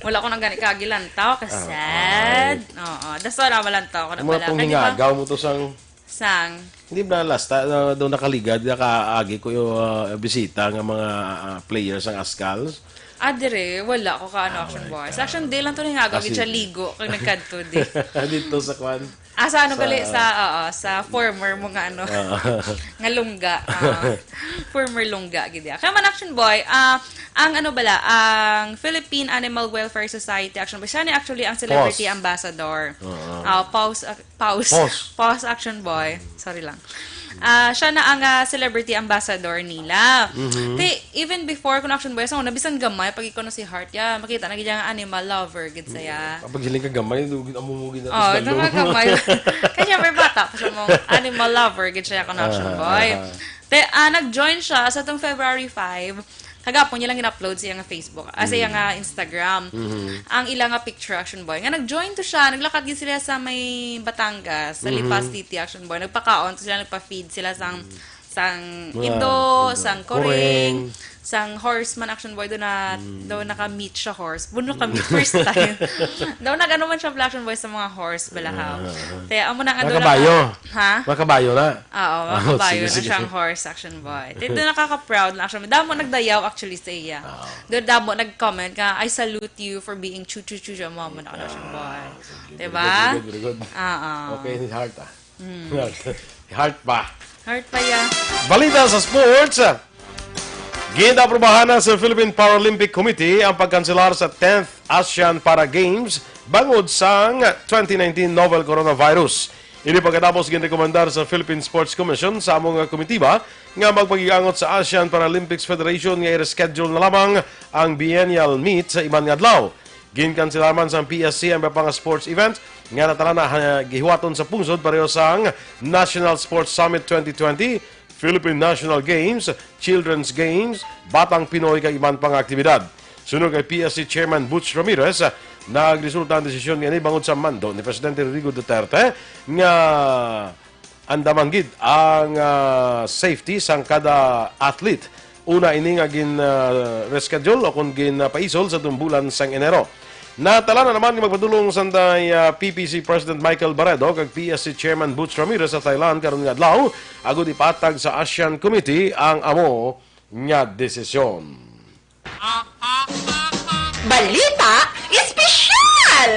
Wala ko nang gani kagilantaw, kasad. Ah, alright. Oo, that's all, ah, malantaw ko na Ang mga pala. Kaya di ba? Panghingagaw mo to sang Sang? Hindi ba last time, uh, daw nakaligad, nakaagi ko yung, uh, bisita nga mga, uh, players ang Askals? Ah, dire, wala ko ka, ano, Ah, Action wala Boy. ka. Sa Action Day lang to, nangagaw Kasi gid siya ligo, kay nagkadto di. Dito sa kwan? Ah, sa ano Sa gali? Sa, oo, sa former mo nga, ano, Ah. nga lungga. Ah, former lungga, gid ya. Kaya man, Action Boy, ah, ang ano bala, ang Philippine Animal Welfare Society, Action Boy, siya ni actually ang celebrity Pause. ambassador. Oo. Ah, pause, ah, pause. Pause. Pause, Action Boy. Sorry lang. Ah, siya na ang, ah, celebrity ambassador nila. Mhm. Ti, even before, kung Action Boy, sa una, bisan gamay, pag ikaw na si Heart, ya, makita na gid ang animal lover, gid saya. Kapag hiling ka gamay, do-, gid amo mo gid na Oh, sa ito dalo. nga gamay. Kaya syempre, bata pa siya mong animal lover, gid siya, kung Action Ah, Boy. ah, ah. Te, ah, nag-join siya sa tong February five. Kagapon niya lang in-upload sa iyang Facebook, ah, sa iyang, Mm. ah, Instagram. Mhm. Ang ila nga picture, Action Boy. Nga nag-join to siya, naglakad gid sila sa may Batangas, sa Mhm. Lipa City, Action Boy. Nagpakaon to sila, nagpa-feed sila sang, sang Mga indo, indo. sang Kuring. kuring, sang horse man, Action Boy. Doon na, Mm. daw naka-meet siya horse. Buno kami first time. Daw nag-ano man siya, Action Boy, sa mga horse, balahaw. Ah, ah, ah. Kaya amo na nga Mga daw kabayo. naka-, ha? Mga kabayo na. Oo, mga Ah, kabayo sige, na sige. siyang horse, Action Boy. Dito nakaka-proud lang, Action Boy. Damo nagdayaw actually sa iya. Ah. Doon damo nag-comment ka, "I salute you for being chu chu chu chu," mo mo na, Action Boy. Ah, sige. Diba? Very good, very good, very good. Oo. Okay, ni Heart, ah. Hmm. Heart pa. Heart pa ya. Balita sa sports. Ginaaprubahan na sa Philippine Paralympic Committee ang pagkanselar sa tenth ASEAN Para Games bangod sang twenty nineteen novel coronavirus. Ini pagkatapos ginrekomendar sa Philippine Sports Commission sa amo nga komitiba nga magpagiangot sa ASEAN Paralympics Federation nga i-reschedule na lamang ang biennial meet sa iban nga adlaw. Ginkanselar man sang P S C ang iba pa nga sports event nga natala na, ah, gihiwaton sa pungsod pareho sang National Sports Summit twenty twenty, Philippine National Games, Children's Games, Batang Pinoy kag iban pa nga aktibidad. Suno kay P S C Chairman Butch Ramirez, nagresulta ang desisyon nga ini bangod sa mando ni Presidente Rodrigo Duterte nga andam man gid ang, ah, safety sang kada athlete. Una ini nga gin, ah, reschedule o kon ginpaisol sa tung bulan sang Enero. Natala na naman nga magpadulong sanday, ah, P P C President Michael Barredo kag P S C Chairman Butch Ramirez sa Thailand karon nga adlaw, agud ipatag sa ASEAN Committee ang amo nga desisyon. Balita Espesyal!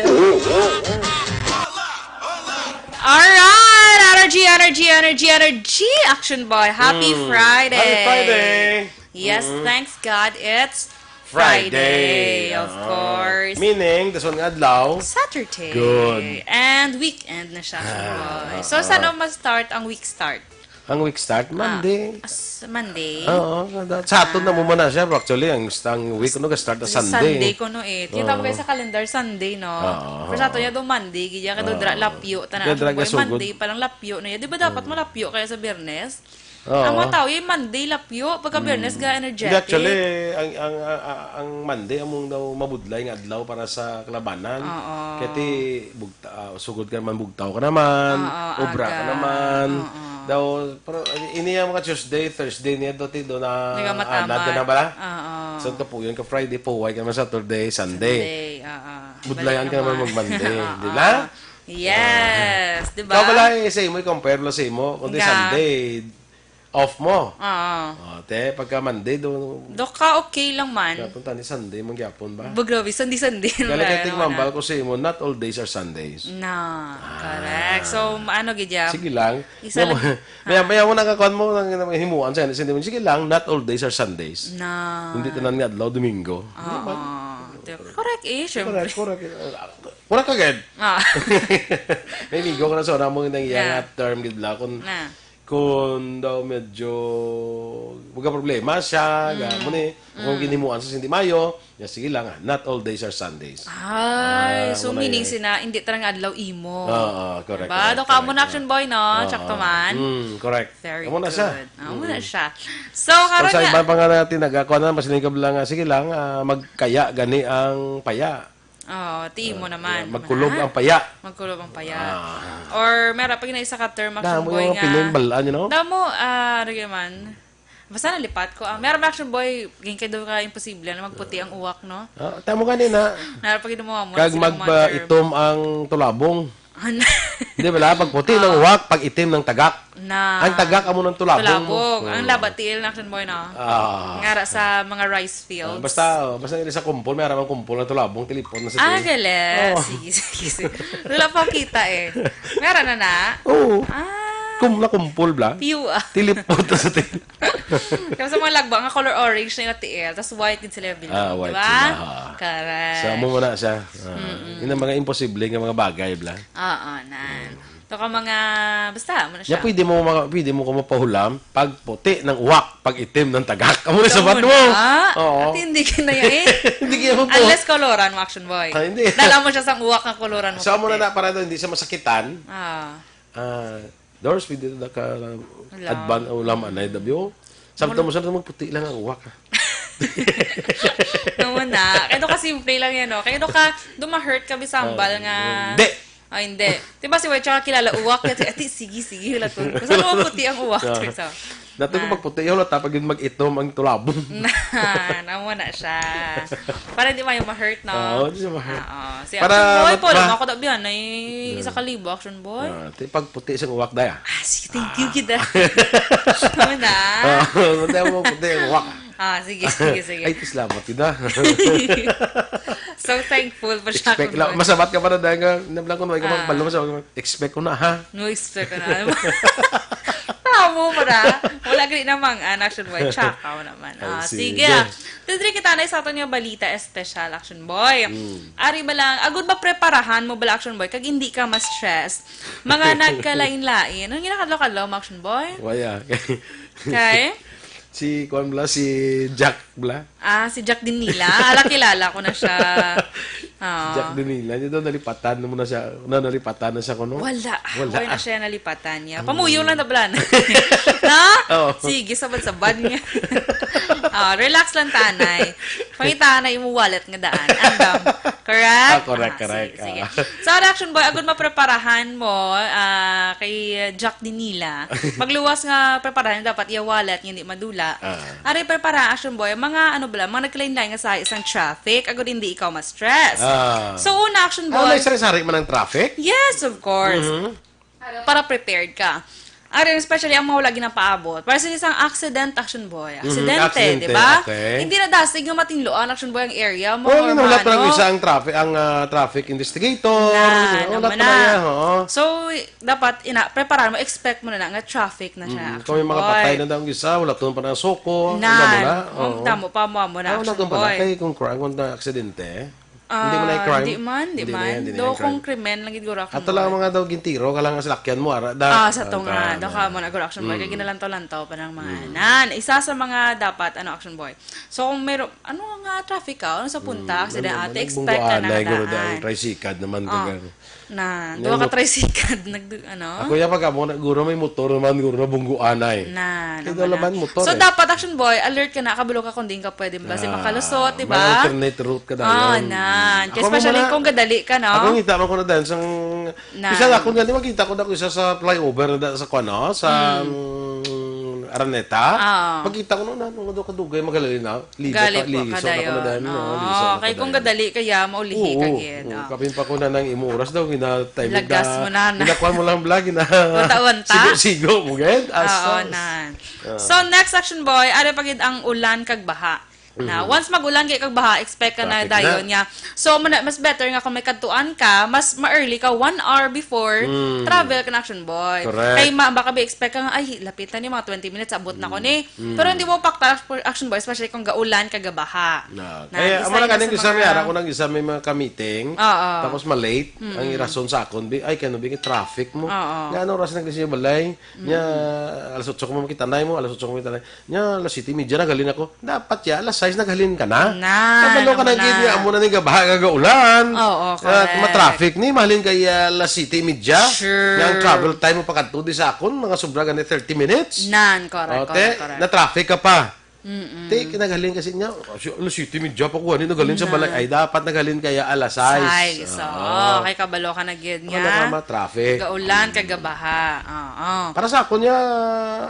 Alright! Energy, energy, energy, energy! Action Boy, happy Mm. Friday! Happy Friday! Yes, Mm. thanks God, it's Friday, Friday, of ah, course. Meaning, this one nga adlaw. Saturday. Good. And weekend na siya, Action Ah, Boy. ah, So, ah. saan mo ma-start ang week start? Ang week start, Ah, Monday. as Monday? Oo, sa ato na Ah. mo man na siya. Actually, ang, ang week, ano, ga-start na Sa Sunday. Sunday ko, no, eh. Kita mo Oo. kayo sa calendar, Sunday, no? Oo. Pero sa ato niya, do Monday, gaya ka do dra-, Oo. lapyo, tanan Kaya ang dra-, boy, gasugod. Monday pa lang lapyo na yan. Di ba dapat Mm. malapyo kaya sa Biyernes? Oo. Ang mga tao, yung Monday, lapyo. Pagka Biyernes, Mm. ga-energetic. Hindi, actually, ang, ang, ang, ang Monday, among daw mabudlay nga adlaw para sa kalabanan. Oo. Kaya ti, bugta-, ah, sugod ka naman, bugtaw ka naman, Oo, obra ka aga. naman. Oo. Daw, pero, ini ang mga Tuesday, Thursday niya, do, ti, do na, Nagamatamad. ah, nada na bala? Oo. So, kapuyon ka Friday, puway ka naman Saturday, Sunday. Sunday, oo. Budlayan Balik ka naman naman. mag-Monday, Oo. di ba? Yes, di ba? Ikaw bala, eh, sa imo, i-compare lo sa imo, kundi Nga. Sunday, off mo. Oo. Oh, te, pagka Monday, do, Do ka okay lang man. Katong tani Sunday man gyapon ba? Ba, grabe, Sunday-Sunday na Kaya lang kay lang, tingmambal wala. ko sa imo, not all days are Sundays. Na, Ah. correct. So, ano gid ya? Sige lang. Isa Maya lang. mo, maya, maya mo nakakuan mo, nang, nang himuan sa, sa, sige lang, not all days are Sundays. Na. Hindi tanan nga adlaw, Domingo. Di ba? Oo. Correct eh, syempre. Correct, correct. Correct ka gid. Ah. May migo ko na sa una mo nang iya Yeah. nga term gid la. Kung, Na. kung daw medyo magka-problema siya, ga, Mm. mo ni, kung Mm. ginimuan sa hindi mayo, ya, sige lang, ah, not all days are Sundays. Ay, Ah, so mo na meaning yun. sina, hindi talaga adlaw imo. Oo, correct, Diba? correct, Do ka mo correct, na, Action oo. Boy, no? Oo. Sakto man. Mm, correct. Very Amo na siya. good. Amo na Mm. siya. So, Kung karon sa na iba pa nga natin nagakuha na, mas lingkod lang, ah, sige lang, ah, magkaya gani ang paya. Oo, ti mo Ah, naman. yeah, magkulob Naman, ha? ang paya. Magkulob ang paya. Ah. Or, meron pa gina isa ka term, Action Damo Boy, yung mga nga Pinoy balaan, you know? Damo, ah, ano yun man. Basta nalipat ko. Ah, meron, Action Boy, ganyan kayo ka imposible na magputi ang uwak, no? Ah, tamo gani na. Meron pa ginawa mo, Kag sila mga term. magpaitom ang tulabong. Ano? Di ba la? Pag puti ng Ah. uwak, pag itim ng tagak. Na. Ang tagak, amo ng tulabong mo. Tulabong. Ang Oo. laba, tiil na, Action Boy, no? Ah. Ngara sa mga rice Ah, fields. basta, oh, basta nila sa kumpol, may aramang kumpol na tulabong, tilipon na sa Ah, tiil. galing. Oh. Sige, sige, sige. Wala pa kita eh. Meron na na? Oo. Ah. Kum-, nakumpol, bla? Piyu, ah. Tilipon na sa tiil. Kaya sa mga lagba, nga color orange na yung tiil, tas white din sila yung bilog, Ah, white di ba? sila, ha. Correct. So, amo mo na siya. Ah, Mm-mm. yun ang mga imposible nga mga bagay, bla. Oo, nan. Mm. To ka mga, basta, mo na Nya, siya. pwede mo, mga, pwede mo ko mapahulam pag puti ng uwak, pag itim ng tagak. Amo na Ikaw sabat mo mo. na. Oo. At hindi ka na yan eh. Hindi ka yan po. Unless koloran mo, Action Boy. Ah, hindi. Dala mo siya sa uwak na koloran mo So, amo na puti. na, para daw hindi siya masakitan. Ah. Ah, Dors, pwede na ka Wala. advan-, o laman na, W. Samtang Wala. mo siya, magputi lang ang uwak, ha? Naman na. Kaya doon ka simple lang yan, no? Kaya doon ka, doon ma-hurt ka, bisambal Ah, nga. hindi. Ay, hindi. Di ba si White, tsaka kilala, uwak, ati, ati, sige, sige, hulaton ko. Saan mo puti ang uwak? Ah. Sa Dato ko Ah. pagputi, yun, tapag yun mag-itom ang tulabong. Na, namo na siya. Para di mayo ma-hurt, no? Oo, di siya ma-hurt. Oo. Si Para Action Boy, mat-, pwede ma- mo ako daw biyan, ay, Yeah. isa ka libo, Action Boy. Ah, ti pagputi sa uwak, daya. Ah, sige, thank you, Ah. kita. Ano na? Ah, mati mo puti ang uwak. Ah, sige, sige, sige. Ay, ti salamat, kita. So thankful pa siya Expect kung lang. ano. Masabat ka pa na dahil nga, nablang ko na, ikaw Ah. magbalo, masabat ka, expect ko na, ha? No, expect ko na. Tamo, para. Wala gani namang, ah, Action Boy. Tsaka, wala man. Ay, Ah, sige. sige. Diri kita na sa aton nga balita espesyal, Action Boy. Mm. Ari ba lang, agud ba preparahan mo bala, Action Boy, kag hindi ka ma-stress? Mga nagkalain-lain. Ang ginakadlaw-kadlaw mo, Action Boy? Waya. Kay? Si, kuwan bala, si Jack bala. Ah, si Jack Dinila. Ala, kilala ko na siya. Oo. Si Jack Dinila. Niya daw nalipatan mo na siya. Na, nalipatan na siya kuno? Wala. Wala. Wala na siya nalipatan niya. Mm. Pamuyo lang na bala na. Na? Oo. Sige, sabad-sabad niya. Ah, relax lang, tanay. Pangita na yung wallet nga daan. Andam. Correct? Ah, correct, Ah, correct. sige, sige. Ah. Sa Action Boy, agud mapreparahan mo, ah, kay Jack Dinila. Pagluwas nga preparahan, dapat iya wallet nga hindi madula. Ah. Ari, prepara, Action Boy, mga ano bala, mga nagkalain-lain nga sa isang traffic, agud hindi ikaw ma-stress. Ah. So, una, Action Ah, Boy. may sari-sari man ang traffic? Yes, of course. Mhm. Para prepared ka. Ari, especially ang mga wala ginapaabot. Para sa isang accident, Action Boy. Mhm, Aksidente, aksidente, di ba? okay. Hindi na dasig nga matinlo ang Action Boy ang area mo, Oh, or yun, wala pa lang mano. isa ang traffic, ang, ah, traffic investigator. Na, Oh, wala naman pa na. lang yan, oo. So, dapat, ina, prepare mo, expect mo na na nga traffic na siya, Mm, Action kung may mga Boy. patay na daw ang isa, wala tong pa na soko, Na, wala mo na, ang oo. damo pa mo, mo na, Ah, wala Action tong pa na, Boy. kay kung crime, kung na aksidente, Ah, hindi mo na i-crime. di man, di Hindi na man. yan, hindi na Do yan kung crime. krimen lang gid guro, Action Ato lang Boy. mga daw gintiro, ka lang ang salakyan mo, ara, da, Ah, sa ang to nga, ka, do ka na. mo na guro, Action Boy, kay Mm. ginalantaw-lantaw pa ng mga Mm. nan. Isa sa mga dapat, ano, Action Boy. So, kung meron, ano nga traffic ka, ano sa punta, Mm, accident, ano, ate, ano, expect ka na bungguan na, guro, daan. daan, tricycad naman, Oh. taga. Na, May duha ka mot-, tricycad, nag-, ano? Ako, ya, pag amo na, guro, may motor naman, guro, na bungguan ay. Na, Kaya naman wala na. man motor, So, eh. dapat, Action Boy, alert ka na, kabalo ka kung diin ka pwede ba, si Ah, makalusot, di may ba? alternate route ka Ah, dayon. nan. Kaya Ako, especially muna, kung gadali ka, no? ako, ngita mo ko na dahil sang, Na. isa nga, kung nga, di ba, kita ko na ko isa sa flyover na da-, sa kuwan, no? Sa, Mm. mm, Araneta. Ah. Pagkita ko, "No, ano nga daw kadugay, magalali na. Liso Gali pa, po, liso na ko na kadayon. dahil, no, Oo, liso na kay ko kung dahil." gadali kaya, maulihi Oo, ka gid. oo. Ah. Kapin pa ko na nang imo oras daw, gina-, time Lagas na, mo na, na. ginakuan mo lang vlog, gina-, Wanta-wanta? sigo-sigo mo, gid. Oo, Asos. nan. Ah. So, next, Action Boy, ari pa gid ang ulan kag baha. Na, Mhm. once mag-ulan kay kag baha, expect ka na Traffic na. dayon nga. So, muna, mas better nga kung may kadtuan ka, mas ma-early ka, one hour before, Mm. travel ka na, Action Boy. Correct. Kay ma-, baka ba expect ka nga, "Ay, lapitan ni mga twenty minutes, abot na ko Mm. ni." Mm. Pero hindi mo pakta, Action Boy, especially kung gaulan ka, gabaha. Na, Na, kaya, isa amo na yun kaning sa isa may mga ara ko nang isa may mga ka-meeting, Oo. tapos ma-late, ang Mm. irason sa akon, bi, "Ay, kano, bi, traffic mo." Oo. Nga, ano oras nag-, siya balay? Nya, Mm. alas otso ko mo makita na mo, alas otso ko makita na. Nya, alas siyete y media naghalin ako. Dapat ya, alas sais naghalin ka na. Na, Kabalo ka na namo gid na. nga amo na ni gabaha nga gaulan. Oo, At correct. ma-traffic ni, mahalin kay, ah, alas siyete y media. Sure. Nga ang travel time mo pakadto di sa akon, mga sobra gani thirty minutes. Nan, correct, O, te, correct, correct. na-traffic ka pa. Mm-mm. Te, kinaghalin kasi niya, si-, alas siyete y media pa ko, ano, naghalin sa Na. balay. Ay, dapat naghalin kaya alas sais. Sais, oo. Oo. Kay kabalo ka na gid Ano niya. nga, ma-traffic. Gaulan, Mm. kagabaha. Oo. Para sa akon niya,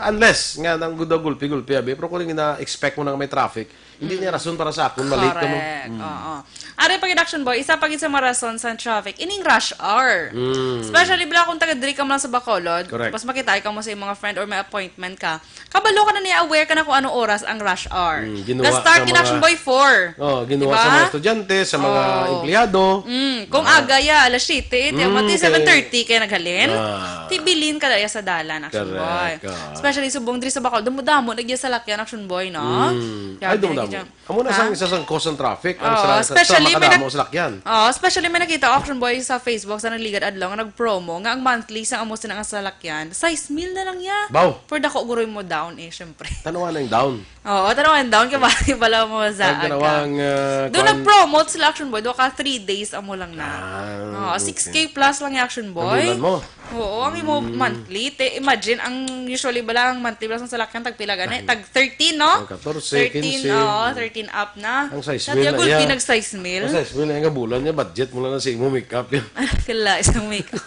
unless nga nang guda gulpi-gulpi, abi, pero kung na-expect mo na may traffic, hindi niya Mm. rason para sa akon, ma-late ka mo. Correct. Mm. Oo. Ari pa gid, Action Boy, isa pa gid sa mga rason sa traffic, ining rush hour. Mm. Especially bala kung taga diri ka mo lang sa Bacolod, Correct. tapos makita ka mo sa imong mga friend or may appointment ka, kabalo ka na niya, aware ka na kung anong oras ang rush hour. Mm, ginawa Ga-start sa gid, mga Action Boy, four. Oh, ginawa Diba? sa mga estudyante, sa mga Oh. empleyado. Mm, kung Ah. aga ya, alas siyete, ito, Mm, mati kay seven thirty kaya naghalin. Ah. Tibilin ka daya sa dalan, Action Boy. Correct, ah. Especially subong diri sa Bacolod, damo-damo na gid salakyan, Action Boy, no? Mm. Grabe Ay, damo-damo. na gid yan. Amo na Ha? sang isa sang cause ng traffic, ang Oo, sala-, sa, sa especially may makadamo nak-, salakyan. Oo, especially may nakita ko, Action Boy, sa Facebook sa nagligad adlaw nga nag-promo nga ang monthly sang amo sina nga salakyan, sais mil na lang ya. Baw. Pero dako guroy mo down eh, syempre. Tanawa na yung down. Oo, tanawa yung down, kay bali pala mo sa Ang aga. tanawang, ah, Doon kwan- nag-promote sila, Action Boy, doon ka three days amo lang na. Ah, Oo, okay. six K plus lang yung Action Boy. Ang bulan mo. Oo, ang imo Mm. monthly. Te, imagine, ang usually bala, ang monthly bala sa salakyan, tag pila gani? Ay. Tag thirteen, no? Ang katorse, Thirteen, kinse. oo, thirteen up na. Ang sais mil Dati na gulpi iya. nag sais mil. Ang sais mil na iya nga bulan niya, budget mo lang na sa imo makeup yan. Kala, isang makeup.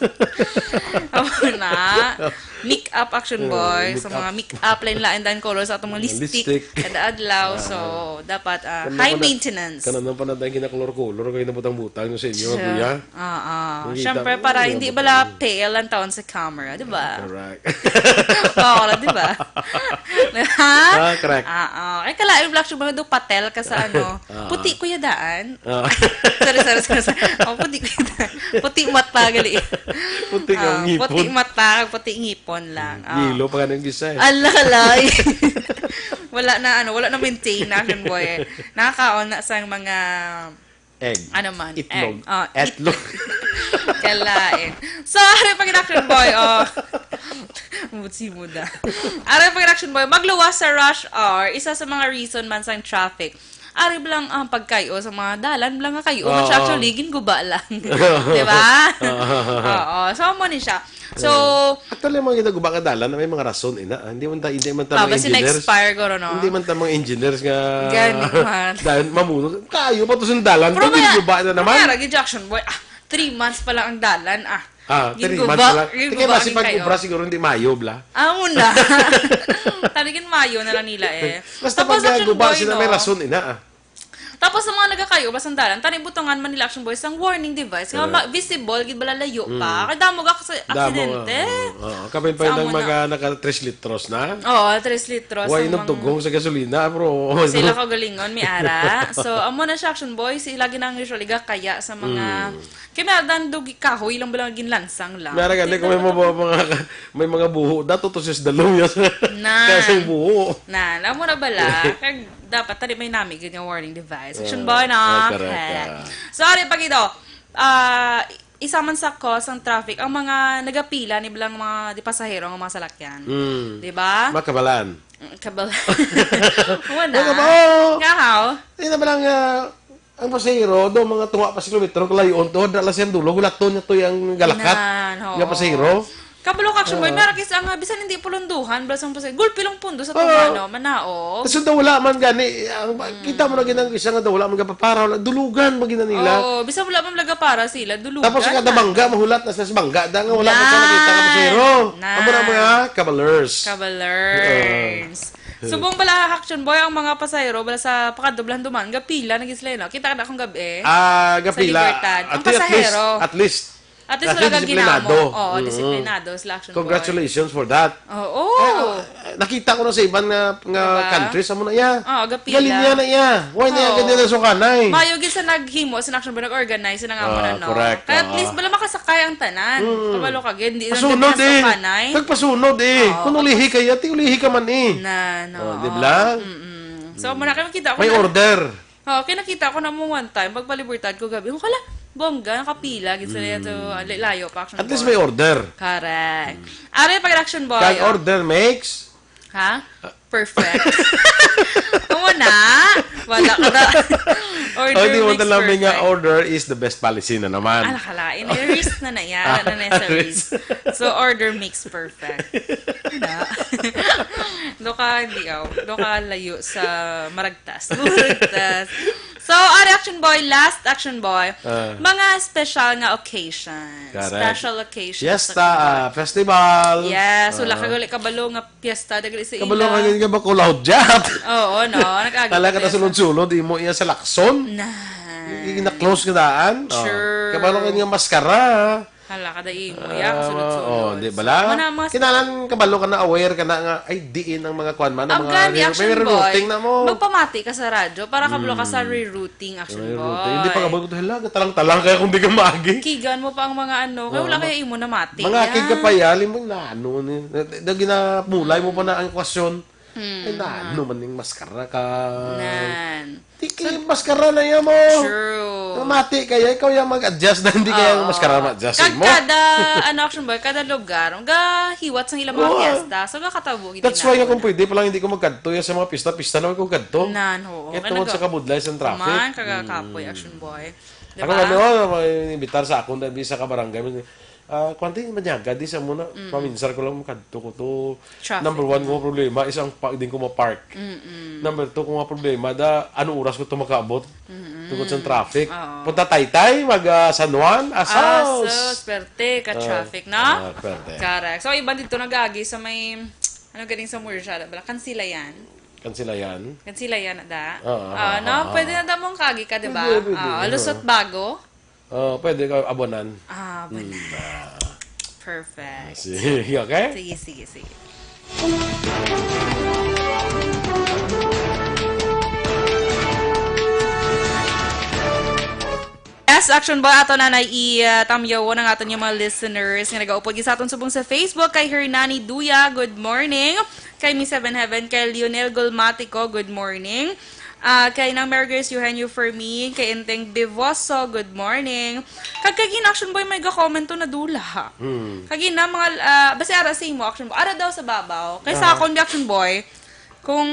Amo na. Makeup, Action Oo, Boy. Sa makeup. mga makeup, lain-lain dan color sa atong mga Mga lipstick. lipstick. Kada adlaw. Ah. So, dapat, ah, Kano high pa na, maintenance. kano na pa na tayo kinakulor-kulor, kayo na butang-butang nyo sa inyo, Sure. kuya? Ah, ah. Nakita Siyempre, ko, para hindi hindi ba bala pala pale ang taon sa camera, di ba? Correct. Oo, di ba? Ha? Ah, correct. Ah, ah. Ay, kalain, Black Sugar, do patel ka sa ano. Ah. Puti, kuya, daan. Ah. Sorry, sorry, sorry, sorry. Oh, puti, kuya, daan. Puti mata, gali. Puti ang Ah, ngipon. puti mata, puti ngipon lang. Mm. Ah. Yelo pa ka ng gisa, eh. Ala, kalay. Wala na, ano, wala na maintain na, Action Boy. Nakakaon na sa mga Egg. Ano man? Itlog. Egg. Oh, it- Etlog. Kalain. So, ari pa gid, Action Boy, oh. Mutsi muda. Ari pa gid, Action Boy, magluwas sa rush hour, isa sa mga reason man sang traffic. Ari ba lang ang pagkayo sa mga dalan, ba lang nga kayo, man siya Oo. actually, ginguba lang. Di ba? Oo. So, amo ni siya. So, Mm. Actually, mga ginaguba nga dalan, may mga rason, ina, ah. Hindi man ta-, hindi man ta Ah, mga basi engineers. na-expire, guro, no? Hindi man ta mga engineers nga Gani man. dalan, mamuno. Kayo pa to sa dalan, Pero kung may, ginuba na pero naman. may arag, Action Boy, ah, three months pa lang ang dalan, ah. Ah, three Ginguba, months pa lang. ginguba Tingnan, basi ang pag kayo. obra siguro hindi Mayo, bla. Amo na. Talagang Mayo na lang nila, eh. Basta Tapos, pag, ah, Action guba Boy, sila, may no? rason, ina, ah. Tapos sa mga nagakayo ba sa dalan, tani butangan man nila, Action Boy, sang warning device nga Correct. ma-, visible gid bala layo pa. Mm. Kay damo ga sa Damo, aksidente. oo, oo. Kapin pa Sa yun ang amo mga na. naka tres litros na. Oo, tres litros Why ang mga nagtugong sa gasolina, bro? Sila kagalingon, may ara. So, amo na siya, Action Boy, sila ginang usually gakaya sa mga Mm. Kay may adan do gi-, kahoy lang bala ginlansang lang. May ara gani, Di kung may ba mga, mga, may mga buho, dato to sis dalong yan. Na. Kasing buho. Na, alam mo na bala. Kag dapat tali may nami gid nga warning device. Action Ah, Boy, no? ah, correct, Correct. ah. So, ari pa gid, oh. Ah, isa man sa cause ang traffic, ang mga nagapila ni bilang mga di pasahero nga mga salakyan. Mm. Di ba? Makabalan. Mm, kabal-, Wala. Ano ba? Nga, how? Ay, na ba lang, ah, ang pasahero, do, mga tunga pa sa kilometro, kalayoon to, dala siyang dulo, gulaton niya to yung galakat. Ginahan, oo. Nga pasahero. Kabalo ka, Action Boy, Ah. meron kis-a nga, bisan hindi pulunduhan, bala sang pasay, gulpi lang pundo sa Oo. tunga, no? Manaog. Kasi daw wala man gani, ang, Mm. kita mo na ginang isa nga daw wala man gapapara, wala, dulugan ba gina nila? Oo, bisan wala man lagapara sila, dulugan Tapos kada na. bangga, mahulat na sila sa bangga, da nga wala man siya Nan. nakita nga pasahero. Nan. Amo na mga kabalers. Kabalers. Oo. Subong bala, Action Boy, ang mga pasahero, bala sa pakadublan duman, gapila na gid sila, no? Kita na akong gabi. Ah, Sa gapila. Libertad. Ang At least, pasahero. at least, At least Kasi wala kang disiplinado. ginamo. Oo, Mm. disiplinado sila, Action Boy. Congratulations for that. Oo. Eh, ah, nakita ko na sa iban nga, nga Diba? countries, amo na iya. Oo, gapila. Galing niya na iya. Why na iya Oo. ganyan na sukanay? Mayo gid sa naghimo, sa Action Boy, nag-organize, sa nangamo Ah, na, no? correct. Kaya at Oo. least, bala makasakay ang tanan. Mm. Kabalo ka gid, hindi lang Pasunod gid eh. sukanay. Nagpasunod eh. Oo. Kung ulihi kayo, ati ulihi ka man eh. Na, no. Oh, di ba? Mm-mm. So, muna kayo makita ko May na. order. Oh, kay nakita ko na mo one time, pagpalibertad ko gabi, oh, kala, bongga, nakapila, gid sila Mm. to, ah, li-, layo pa, Action At least Boy. may order. Correct. Mm. Ari, pag Action Boy, Kag oh. order makes Ha? Ah. Perfect. Amo na. Wala ka na. Order Oh, di mo makes talaga nga perfect. order is the best policy na naman. Ala, kalain. Eh, risk na na yan. Ah, Ano na sa risk. risk? So, order makes perfect. Na. Do ka, di, oh. Do ka layo sa marag Tas. Murag tas. So, ari, Action Boy, last, Action Boy. Ah. Mga special nga occasions. Correct. Special occasions, Fiesta, Action Boy. ah, festival. Yes, wala Ah. ka gali kabalo nga fiesta, dagli sa Kabalo ila. ka gid nga bako loud jet. Oo, no, nag-agi Wala ka ka na fiesta. sulod-sulod, imo iya sa lakson. Na. Ina-close nga daan. Oh. True. Kabalo ka nga maskara. Hala, kada imo, ya, Ah, kasulod-sulod. oh, di bala? Mga na, mga Kinahanglan kabalo ka na, aware ka na nga, ay, diin ang mga kwan man, ang Ang mga gani, re-, Action may Boy, rerouting na mo. magpamati ka sa radyo para kabalo ka sa Mm. rerouting, Action May rerouting. Hindi pa Boy. kabalo ko, hala, talang-talang kaya kung di ka maagi. Kigan mo pa ang mga ano, kaya Oh, wala ma-, kaya imo namati, mga ya. akig ka pa, ya, limon na, ano, ni, na, na, ginamulay mo pa na ang kwasyon. Hmm. Ay, na, ano man yung maskara ka? Nan. Di kay maskara na yan mo. True. Mamati kaya, ikaw yung mag-adjust na hindi kaya Oo. maskara ma-adjust Kag mo. kada, ano, Action Boy, kada lugar, gahiwat sa ilang mga Oo. fiesta. So, gakatabo gid That's na why nga ako. kung pwede pa lang hindi ko magkadto yan sa mga pista-pista na ko kadto. Nan, oo. Kaya Kaya tungod sa naga-, kabudlay sa traffic. Man, kagakapoy, Mm. Action Boy. Di Ako ba? kami, oh, may imbitar sa akon, dahil sa kabarangay, Ah, kwanti, manyaga, di sa muna, Mm. paminsar ko lang, makadto ko to. Traffic Number one na. ko nga problema is ang pa, din ko ma-park. Mm-mm. Number two ko nga problema, da, ano oras ko to makaabot? Mm-mm. Tungod sa traffic. Oo. Punta Taytay, mag, ah, San Juan, Ah, asaw. sus, perte ka Ah, traffic, no? ah, perte. Correct. So, iban dito nag-agi sa may, ano galing sa Murcia, bala, Kansilayan. Kansilayan? Kansilayan na da. Ah, ah, Ah, ah, no? ah, Pwede ah. na da mong kagi ka, di ba? Pwede, pwede, Ah, oo. Lusot Bago. Oh, pwede ka abonan. Ah, abonan. Hmm, ah. Perfect. Sige, okay? Sige, sige, sige. Yes, Action Boy, ato na na i, uh, tamyawon ang aton yung mga listeners nga nagaupod sa aton subong sa Facebook. Kay Hernani Duya, good morning. Kay Miss Seven Heaven, kay Lionel Golmatico, good morning. Ah, kay nang Mary Grace Eugenio Fermin, kay Enteng Bivoso, good morning. Kag kay Gina Action Boy, may ga-comment to na dula. Hmm. Kay Gina, mga, ah, basi ara sa imo, Action Boy. Ara daw sa babaw. Kay sa Ah. akon, Action Boy, kung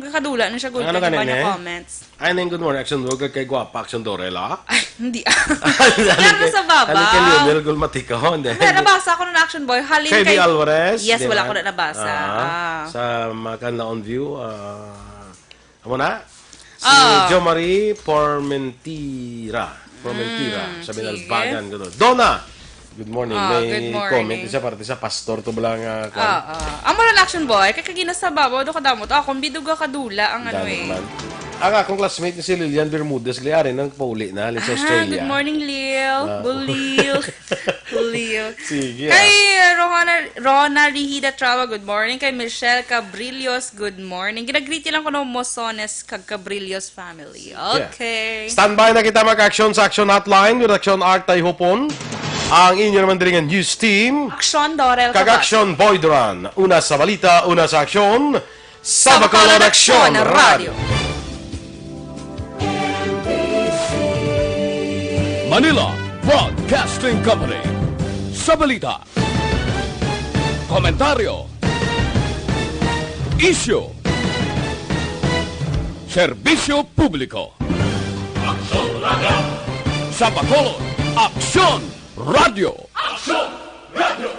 kakadula na siya, good Ang ano ka, gani, diba, niya ne? comments. Ay, nang good morning, Action Boy, kay, kay Guapa, Action Dorela. Ay, hindi. Ano Pero kay, sa babaw. ano kay Lionel Gulmatico, hindi. Hindi, nabasa ko na, Action Boy. Halin Kay kay B Alvarez, Yes, di wala ba? ko na nabasa. Ah, Ah. sa Makanlaon View, ah, Amo na? Si Ah. Jo Marie Formentira. Formentira, Mm, sa sige. Binalbagan, gano'n. Donna! Good morning. Ah, May good morning. comment siya para sa pastor to bala nga, kwan. Ah, ah. Amo lang, Action Boy, kay kagina sa babaw, do kadamo to. Ako, bido ga kadula ang ano Dami eh. man. Ang akong classmate ni si Lilian Bermudez, gali ari nang pauli na, ali sa Ah, Australia. good morning, Lil. Ah. Bulil. Lil. Sige, Kay ah. Rona, Rona Rihida Trawa, good morning. Kay Michelle Cabrillos, good morning. Ginagreet lang ko no Mosones kag Cabrillos family. Yeah. Okay. Standby na kita, mag-action sa Action Hotline with Action Art Tayhupon. Ang inyo naman diri nga news team. Action Dorel Kag Cabas. Action Boy Duran. Una sa balita, una sa aksyon. Sa Bacolod Aksyon Radio. Manila Broadcasting Company. Sa balita, komentaryo, isyu, serbisyo publiko. Aksyon Radio. Sa Bacolod, Aksyon Radio. Aksyon Radio.